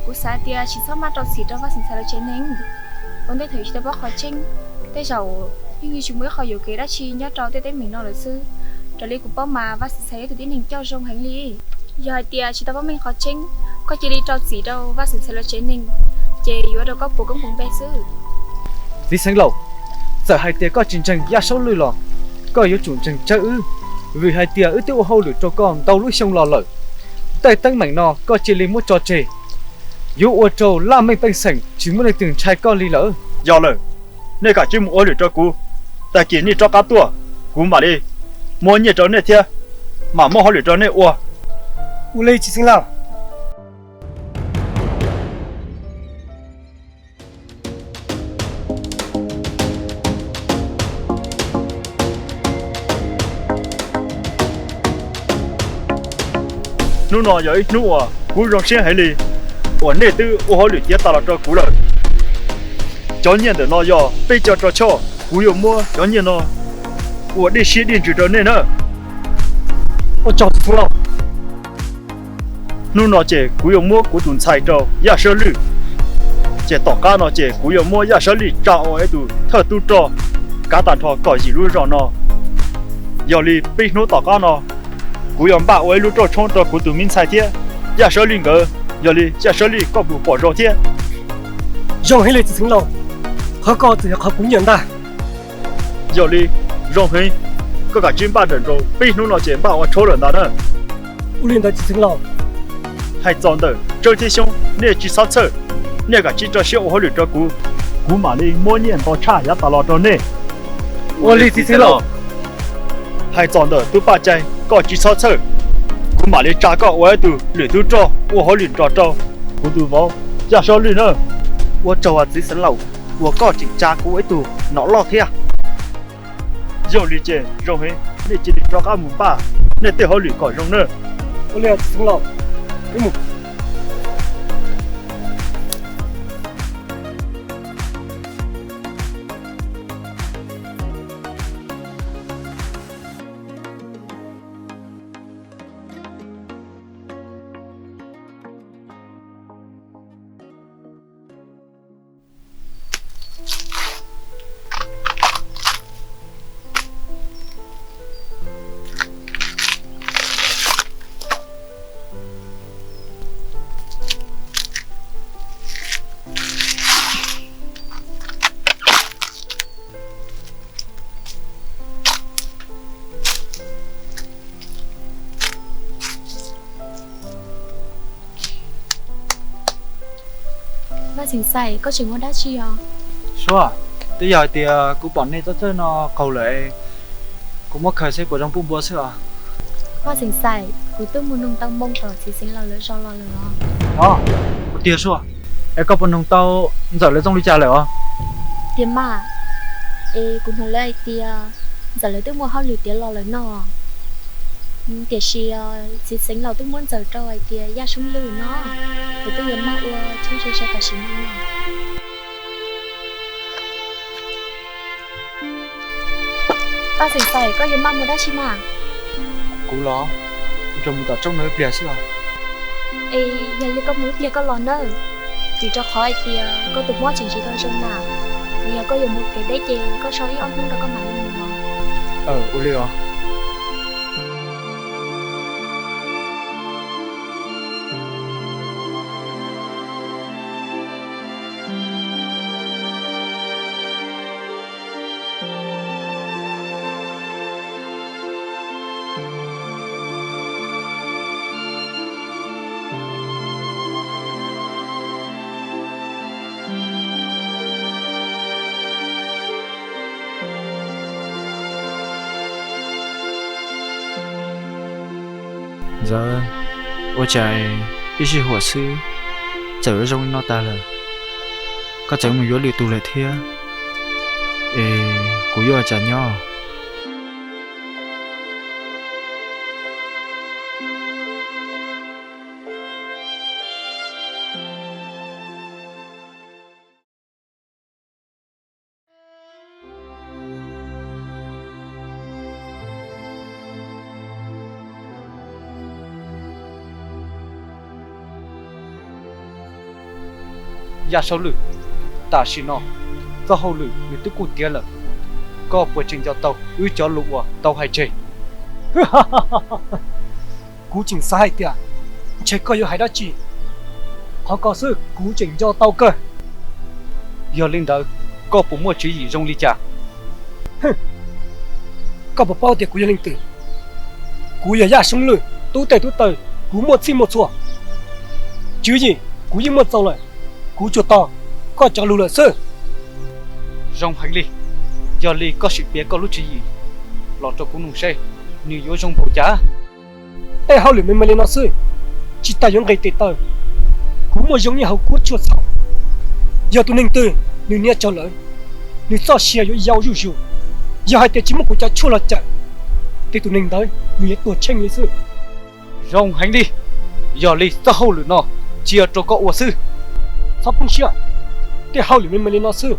kuv xav tias tsis txhob maj rau txim rau Vaj xeem Xais lawv tsev neeg. Ua ntej thaum yus tsis tau paub qhov tseeb, tej zaum yeej yuav tsis muaj ib qho yuam kev dab tsi nyob rau tej teeb meem no lawm xwb. Raws li kuv paub mas Vaj xeem Xais yog ib tug tib neeg coj zoo heev li. Yog hais tias tsis tau paub meej qhov tseeb, koj cia li rau txim rau Vaj xeem Xais lawv tsev neeg, ces yuav ua rau koj puas koob puas npe xwb. Txiv xeev laus, txawm hais tias koj tsis ntseeg Yaj Saub Lwj los koj yuav tsum ntseeg Tsawb wb, vim hais tias wb twb ua hauj lwm rau koj ntau lub xyoo los lawm. Tej teeb meem no koj cia li muab tso tseg, yuav ua rau laj mej pej xeem tsis muaj leej twg ntshai koj li lawm. Yog lawm, nej kav tsij mus ua hauj lwm rau kuv, tag kis nej rov qab tuaj, kuv mam li muab nyiaj rau nej thiab mam muab hauj lwm rau nej ua. Ua li txiv xeev laus. Hnub no yog ib hnub uas kuv zoo siab heev li uas nej twb ua hauj lwm tiav tas los rau kuv lawm. Cov nyiaj ntawm no yog peb cov roj choj, kuv yuav muab cov nyiaj no ua dej siab dej ntsws rau nej na. Ua tsaug txiv xeev laus. Hnub no ces kuv yuav muab kuv tus ntxhais rau Yaj Sawb Lwj, ces tom qab no ces kuv yuav muab Yaj Sawb Lwj tsa ua ib tus thawj tub rog kav tag nrho kaum yim lub zos no. Yog li peb hnub tom qab no kuv yuav npaj ua ib lub rooj tshoob rau kuv tus me ntxhais thiab Yaj Sawb Lwj nkawd. Yog li Yaj Sawb Lwj koj puas pom zoo thiab? Zoo heev li txiv xeev laus, qhov ko txawm yog qhov kuv nyiam ntag. Yog li zoo heev, koj kav tsij npaj nrawm nroos, peb hnub no ces npaj ua tshoob lawm ntag na. Ua li ntawd txiv xeev laus. Hais txog ntawm Tsawb thiab Xyoob, nej tsis txhob txhawj, nej kav tsij rau siab ua hauj lwm rau kuv, kuv mam li muab nyiaj ntau tshaj yav tas los rau nej. Ua li txiv xeev laus. Hais txog ntawm Tub Paj Cai, koj tsis txhob txhawj, kuv mam li tsa koj ua ib tug lwm tub rog ua hauj lwm nrog rau kuv tus vauv Yaj Sawb Lwj na. Ua tsaug txiv xeev laus uas koj tseem tsa kuv ua ib tug nom loj thiab. Yog li ces zoo heev, nej cia li rov qab mus npaj nej tej hauj lwm kom zoo na. Ua li txiv xeev laus. Peb mus. Paj Xeem Xais, koj tseem ua dab tsi os? Suab, twb yog hais tias kuv pom nej txoj txawj no qaug lawm, kuv muab khaws seb puas zoo puj npua xwb os. Paj Xeem Xais, kuv twb mus noog tau moo tom txiv xeev laus lawv zos los lawm os. Os, ua tiag Suab, es koj puas noog tau Ntxawm lawv zoo li cas lawm os? Tiag mas, es kuv hnov lawv hais tias Ntxawm lawv twb muaj hauj lwm tiav los lawm no. Tiam sis txiv xeev laus twb muab Ntxawm rau hais tias Yaj Soob Lwm no, kuv twb yuav maj ua tshoob tshee sai tam sim no. Paj Xeem Xais, koj yuav maj mus dab tsi mas? Kuv los, kuv tsuas mus tom tsob no ib pliag xwb os. Es yog li koj mus ib pliag koj los nawb, vim rau qhov hais tias koj tus mob tseem tsis tau zoo na. Yog koj yuav mus kev deb ces koj so ib ob hnub rau koj mam li mus. Ua li os. Ntxawm, ua cas ib sij huam xwb txawm yuav zoo li no tag lawm? Koj txawm mus yuav lwm tus lawm thiab, es kuv yuav ua cas nyob? Yaj Saub Lwm, tam sim no txoj hauj lwm nws twb kuj tiav lawm, koj puas tseem nco tau wb cov lus uas tau hais tseg? Kuv tseem xav hais tias ntshe koj yuav hais dab tsi, qhov ko xwb kuv tseem nco tau kawg. Yog li ntawd, koj puas muaj tswv yim zoo li cas? Koj puas paub tias kuv yog leej twg? Kuv yog Yaj Saub Lwm, tub tej tub taw, kuv muaj txhij muaj txhua. Tswv yim kuv yeej muaj txaus lawm, kuv tsuas tos koj cov lus lawm xwb. Zoo heev li, yog li koj sim piav koj lub tswv yim los rau kuv mloog seb nws yuav zoo npaum cas. Tej hauj lwm me me li no xwb, tsis tas yuav nqis tes taw. Kuv muaj zoo ib hauv kuab tshuaj txhaum. Yog tus neeg twg nws nias tsawg lawm, nws txoj sia yuav yau zuj zus. Yog hais tias tsis muaj kuv cov tshuaj los cawm, ces tus neeg ntawd nws yuav tuag tsheej li xwb. Zoo heev li, yog li txoj hauj lwm no cia rau koj ua xwb. Txhob poob siab, tej hauj lwm me me li no xwb,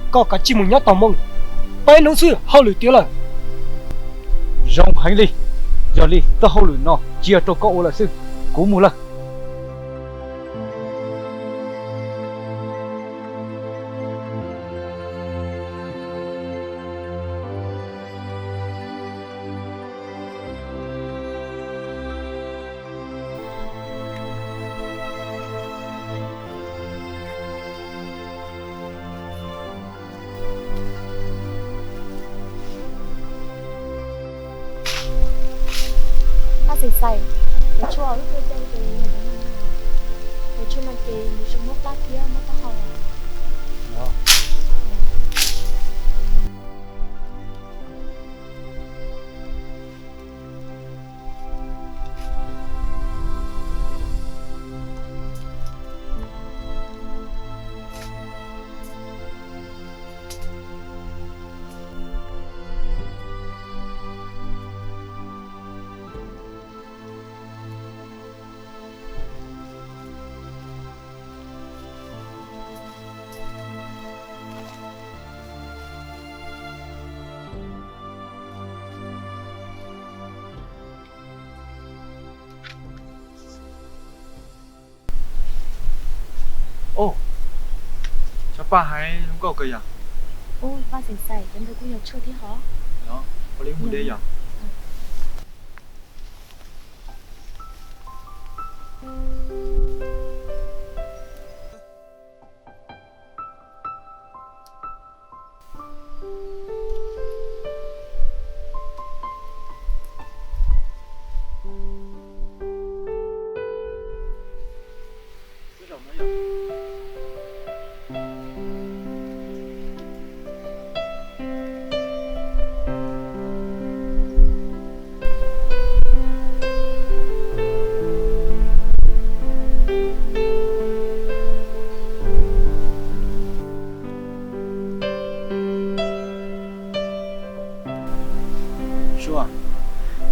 koj kav tsij mus nyob tau moo, peb hnub xwb hauj lwm tiav lawm. Zoo heev li, yog li txoj hauj lwm no cia rau koj ua lawm xwb, kuv mus lawm. Paj Xeem Xais, cov tshuaj lub kua dej ces yog cov no, cov tshuaj no ces nws zoo muab plab thiab muab taub hau. Ub, cov paj hais zoo nkauj kawg yom. Ub, Paj Xeem Xais, cov ntawd kuj yog tshuaj thiab hov. Ua li mus de yom.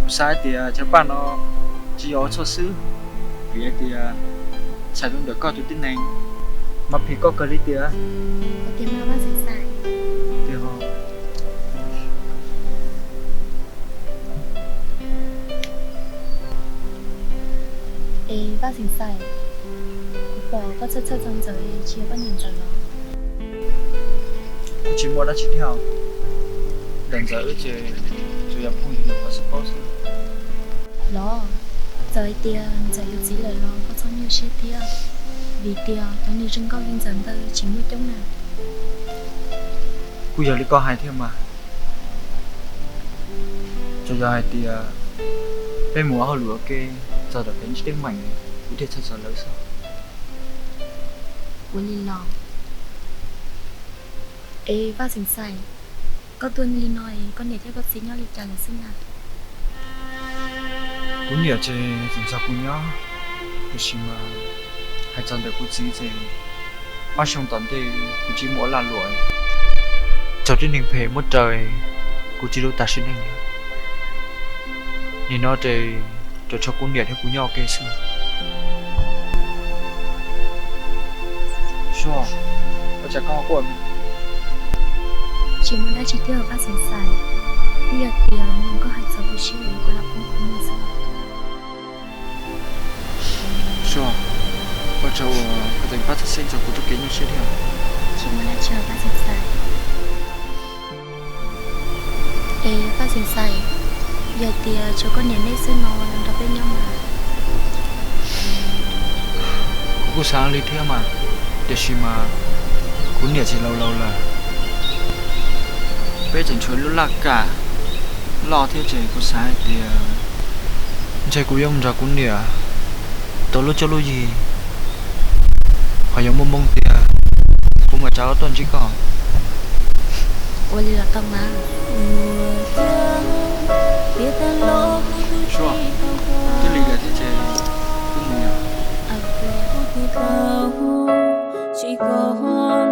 Kuv xav hais tias cov paj no tsis yog ua txhua xwb, vim hais tias txhais rau ntawm koj tus tib neeg mas phem koj kawg li tiag. Tiag ho. Es Vaj Xeem Xais, kuv pom koj txhawj txhawj txog Ntxawm, tsis yog koj nyiam Ntxawm los? Kuv tsis muaj dab tsi thiab. Ntawm Ntxawm wb ces tsuas yog phooj ywg nyuam qhuav xub paub xwb. Los, txawm hais tias Ntxawm yuav txiv lawm los koj txhob nyuaj siab thiab, vim tias cov neeg zoo nkauj li Ntxawm ntawd tsis muaj coob na. Kuj yog li koj hais thiab mas. Tsuas yog hais tias peb mus ua hauj lwm ua ke txog tom kev ntsej teeb meem, kuv thiaj txhawj txog lawv xwb. Ua li los? Es Vaj Xeem Xais, koj tuaj li no es koj niam thiab koj txiv nyob li cas lawm xwb na? Kuv niam ces tseem nrog kuv nyob, tiam sis mas hais txog ntawm kuv txiv ces ob xyoo tom ntej kuv tsis muaj ua lag luam. Raug tib neeg phem muab raws, kuv tsis lub tag sim neej lawm. Nim no ces tsuas tshuav kuv niam thiab kuv nyob ua ke xwb. Suab, ua cas koj ho quaj? Tsis muaj dab tsi thiab Vaj Xeem Xais, twb yog tias koj hais txog kuv siab es kuv lam poob qhov muag xwb. Suab, ua tsaug uas koj tseem pab txhawj xeeb txog kuv txoj kev nyuaj siab thiab. Tsis muaj dab tsi Vaj Xeem Xais. Es Vaj Xeem Xais, yog tias tshuav koj niam nej xwb no los nrog peb nyob mas? Kuv kuj xav li thiab mas, tiam sis mas kuv niam tseem laus laus lawm. Peb tseem tshuav lub laj kam loj thiab ces kuv xav hais tias ntshe kuv yuav mus nrog kuv niam tau lub cuab lub yig, ho yuav muaj moo tiag kuv mam rov tuaj ntsib koj. Ua li los tau mas. Suab, twb lig lawm thiab ces wb mus yom. Tsis kho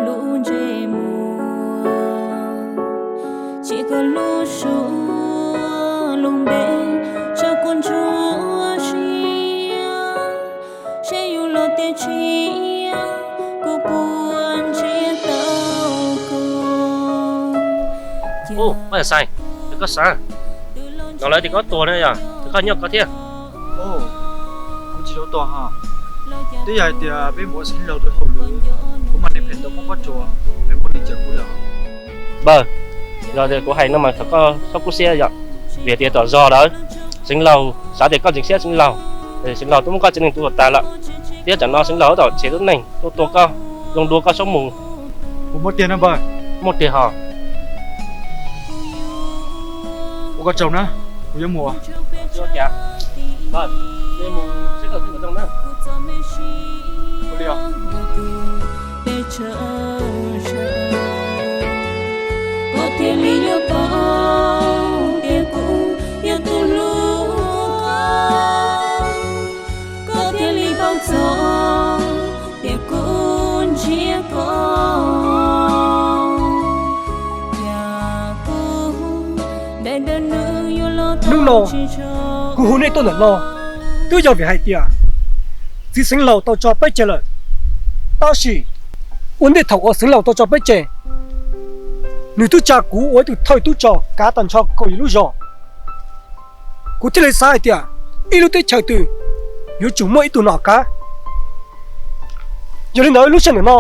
lub ntsej muag, tsis kho lub suab lub npe, tso kuv ntsuab siab, seb yus los tiag tshiab, kuv puas ntsib tau koj. Ub, Vaj Xeem Xais, koj xav no lawv tias koj tuag na yog koj nyob koj thiab. Kuv tsis tau tuag ho. Twb yog hais tias peb mus ua Xeev Laus tus hauj lwm, kuv mas niam phem ntawd muab pob tsuas, peb muab li cawm kuv lawm. Npawg, yog tias kuv hais no mas thov koj txhob kub siab yom, vim tias tom zog lawm, Xeev Laus xav tias koj ntseeg siab Xeev Laus, Xeev Laus twb muab koj tsev neeg tua tas lawm, thiab tsam no Xeev Laus tab tom tshev lub neeg tuaj tua koj, zoo dua koj sab mus. Kuv muaj tiag no npawg. Muaj tiag ho. Ua koj tsaug na, kuv yuav mus. Ua cas? Npawg, mus seb koj twb zoo na. Ua li os. Koj thiaj li yuav paub tias kuv yog tus hlub koj, koj thiaj li paub txog tias kuv ntshiab koj. Hnub no kuv hu nej tuaj ntawm no twb yog vim hais tias txiv Xeev Laus tau tso peb tseg lawm. Tab sis ua ntej thaum uas Xeev Laus tau tso peb tseg, nws twb tsa kuv ua ib tug thawj tub rog kav tag nrho kaum yim lub zos. Kuv thiaj li xav hais tias ib lub teb chaws twg yuav tsum muaj ib tug nom kav. Yog li ntawd lub sij hawm no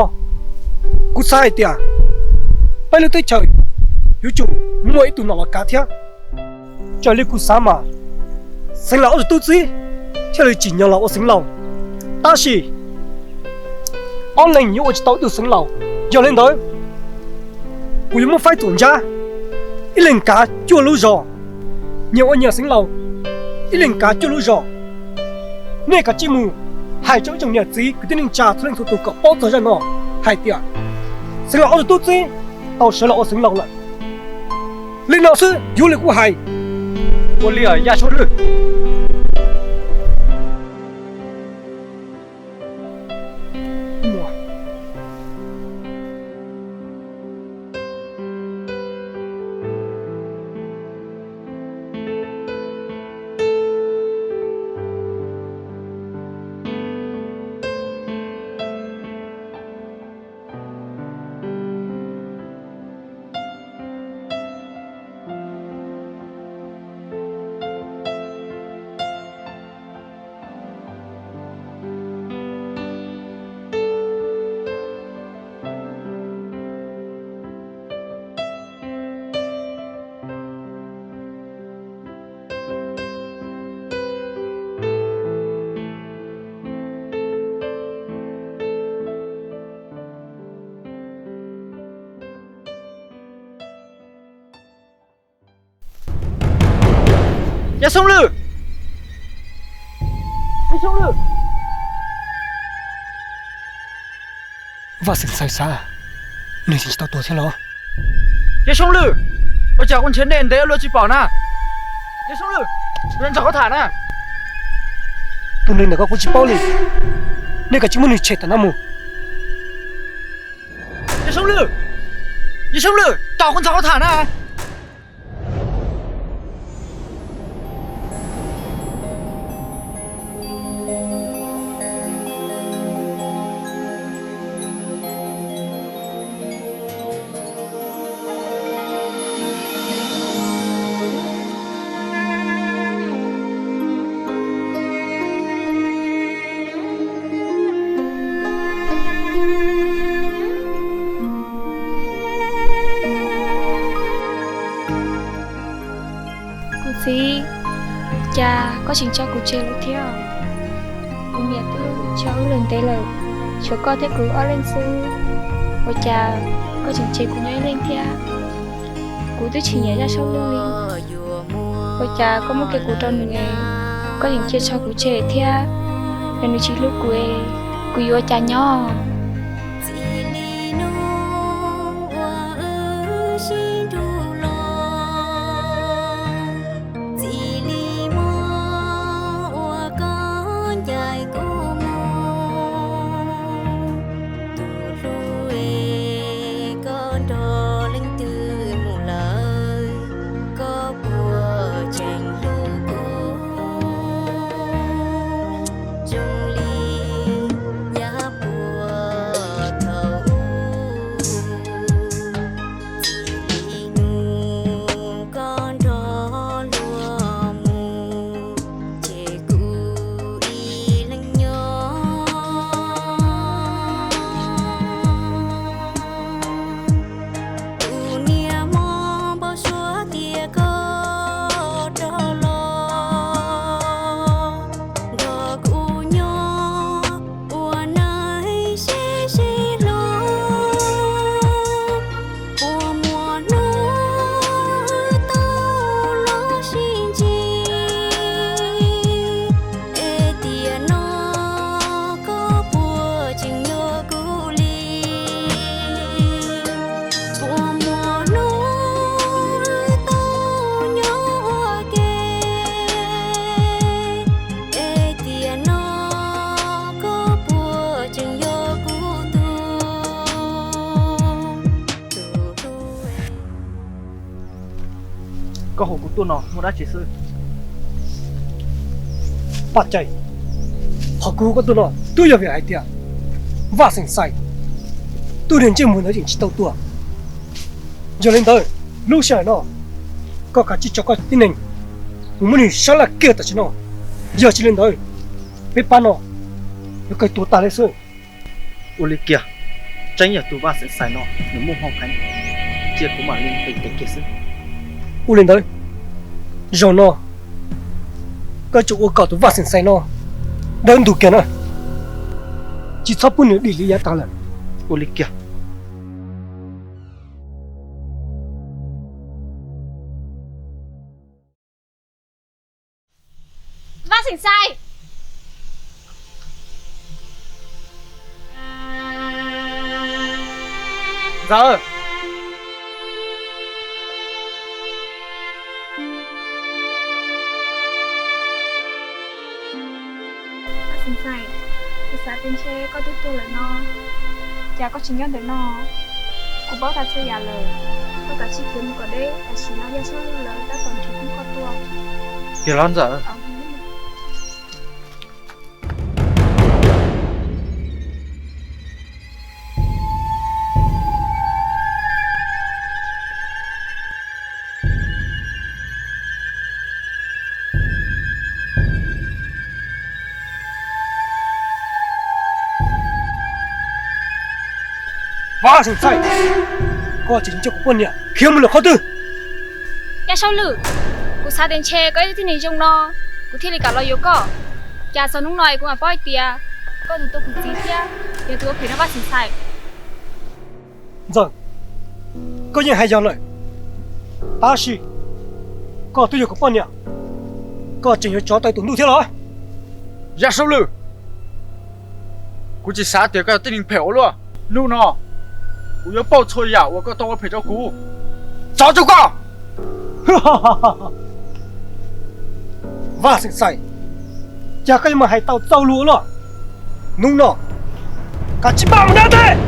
kuv xav hais tias peb lub teb chaws yuav tsum muaj ib tug nom los kav thiab. Raws li kuv xav mas Xeev Laus ob tug tub txib thiaj li tsim nyog los ua Xeev Laus, tab sis ob leeg yuav ua tsis tau ib tug Xeev Laus. Yog li ntawd kuv yuav muab faib txuas ntsab, ib leeg kav cuaj lub zos, nyias ua nyias Xeev Laus, ib leeg kav cuaj lub zos. Nej kav tsij mus hais rau ib tsoom niam txiv kwv tij neej tsa txhua leej txhua tus kom paub txog zaj no hais tias Xeev Laus ob tug tub txib tau sawv los ua Xeev Laus lawm. Li no xwb yuav li kuv hais. Ua li ya sab lwj. Xyooj Lwm! Xyooj Lwm! Vaj Xeem Xais xav, nws tseem tsis tau tuag thiab los? Yawg Xyooj Lwm, ua cas kuv nrhiav nej ntev luaj tsis pom na? Yawg Xyooj Lwm, kuv nrog koj tham na. Tus neeg ntawm koj kuv tsis paub li, nej kav tsij muab nws tshem tawm no mus. Yawg Xyooj Lwm, Yawg Xyooj Lwm, tos kuv nrog koj tham na. Kuv txiv, cas koj tseem tso kuv tseg lawm thiab? Kuv niam twb tso wb lawm ntev lawm, tshuav koj thiab kuv ob leeg xwb, ua cas koj tseem tseg kuv nyob ib leeg thiab? Kuv twb tsis nyiam Yaj Saub Lwj li, ua cas koj muab kiag kuv rau nws, koj tseem cia tso kuv tseg thiab? Yog nws tsis hlub kuv, kuv yuav ua cas nyob? Txij li hnub uas wb sib nrug los, txij li hmo uas koj ncaim kuv mus, tus hlub es koj nrog leej twg mus lawm, koj puas tseem hlub kuv zoo li yav puag thaum ub? Txij li hnub koj nrog luag mus, ces kuv ib leeg nyob. Tus niag mob npau suav tias koj rov los nrog kuv nyob ua neej sib sib hlub, puas muaj hnub wb tau los sib ntsib, es tiam no koj puas tseem yuav kuv li? Puas muaj hnub wb tau nyob ua ke, es tiam no koj puas tseem yog kuv tus, tus hlub? Koj hu kuv tuaj no muaj dab tsi xwb? Paj Cai, qhov kuv hu koj tuaj no twb yog vim hais tias Vaj Xeem Xais, tus niag ntsej muag ntawd tseem tsis tau tuag. Yog li ntawd, lub sij hawm no koj kav tsij tso koj tib neeg mus muab nws sab laj kiag tam sim no, yog tsis li ntawd peb pab no yuav kawg tuag tag li xwb. Ua li kiag, tseeb yog tus Vaj Xeem Xais no nws muaj hmoo heev, cia kuv mam li nqis tes kiag xwb. Ua li ntawd, zaum no koj tsum ua kom tus Vaj Xeem Xais no dawb ntug kiag na, tsis txhob pub nws dim li yav tag lawm. Ua li kiag. Vaj Xeem Xais! Ntxawm! Vaj Xeem Xais, kuv xav tias ntshe koj twb tuag lawm no, cas koj tsis nyob ntawm no? Kuv paub tag txhua yam lawm, koj kav tsij khiav mus kom deb, tam sim no Yaj Saub Lwj lawv tab tom nrhiav pub koj tuaj. Tiag los Ntxawm? Vaj Xeem Xais, koj tseem coj kuv poj niam khiav mus lawm qhov twg? Yaj Saub Lwj, kuv xav tias ntshe koj yog ib tug neeg zoo no, kuv thiaj li kam los yuav koj. Cas txog hnub no es kuv mam paub hais tias koj tus tua kuv txiv thiab yog tus ua phem rau Vaj Xeem Xais. Ntxawm, koj yeej hais yog lawm, tab sis koj twb yog kuv poj niam, Koj tseem yuav tsov tawm tus ntuj thiab los? Yaj Soob Lwm, kuv tsis xav tias koj yog tib neeg phem ua luaj. Hnub no kuv yuav pauj txhua yam uas koj tau ua phem rau kuv. Tsov rau koj! Vaj Xeem Xais, cas koj yuav mus hais tau txaus lus ua luaj? Hnub no kav tsij npaj mus nab teb.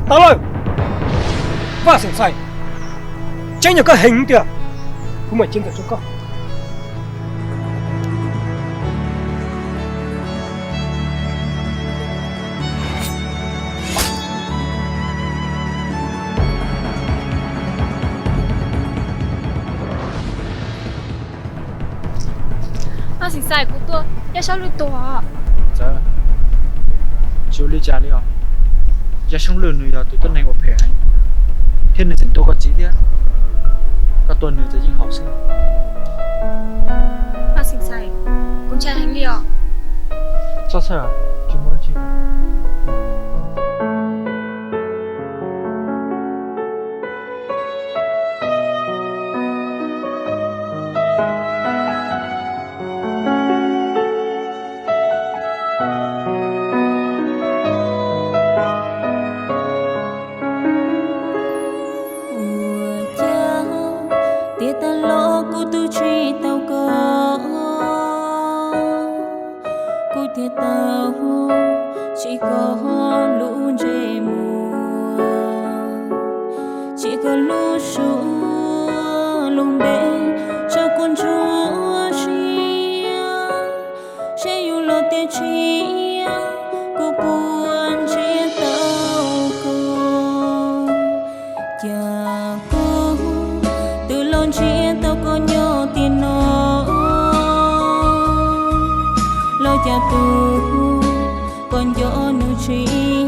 Tau lawm, Vaj Xeem Xais, tseeb yog koj heev tiag, kuv mam ceev ntawm rau koj. Vaj Xeem Xais, kuv tua Yaj Soob Lwm tuag. Txawm, tsis ua li cas li os. Yaj Soob Lwm nws yog tus tuab neeg uas phem heev, thiab nws tseem tua koj txiv thiab. Koj tua nws txawm yeej haum xwb. Vaj Xeem Xais, kuv ntshai heev li os. Txhob txhawj, tsis muaj dab tsi. Ua cas tias tas los kuv twb tsis tau koj, kuv thiaj tau tsim koj lub ntsej muag, tsim koj lub suab lub npe, tso kuv ntsuab sia, seb yus los tiag tsis yog kuv puas ntsib tau koj. Cas kuv twb los ntsib tau koj nyob tiam no, los cas tus koj nco nws tsis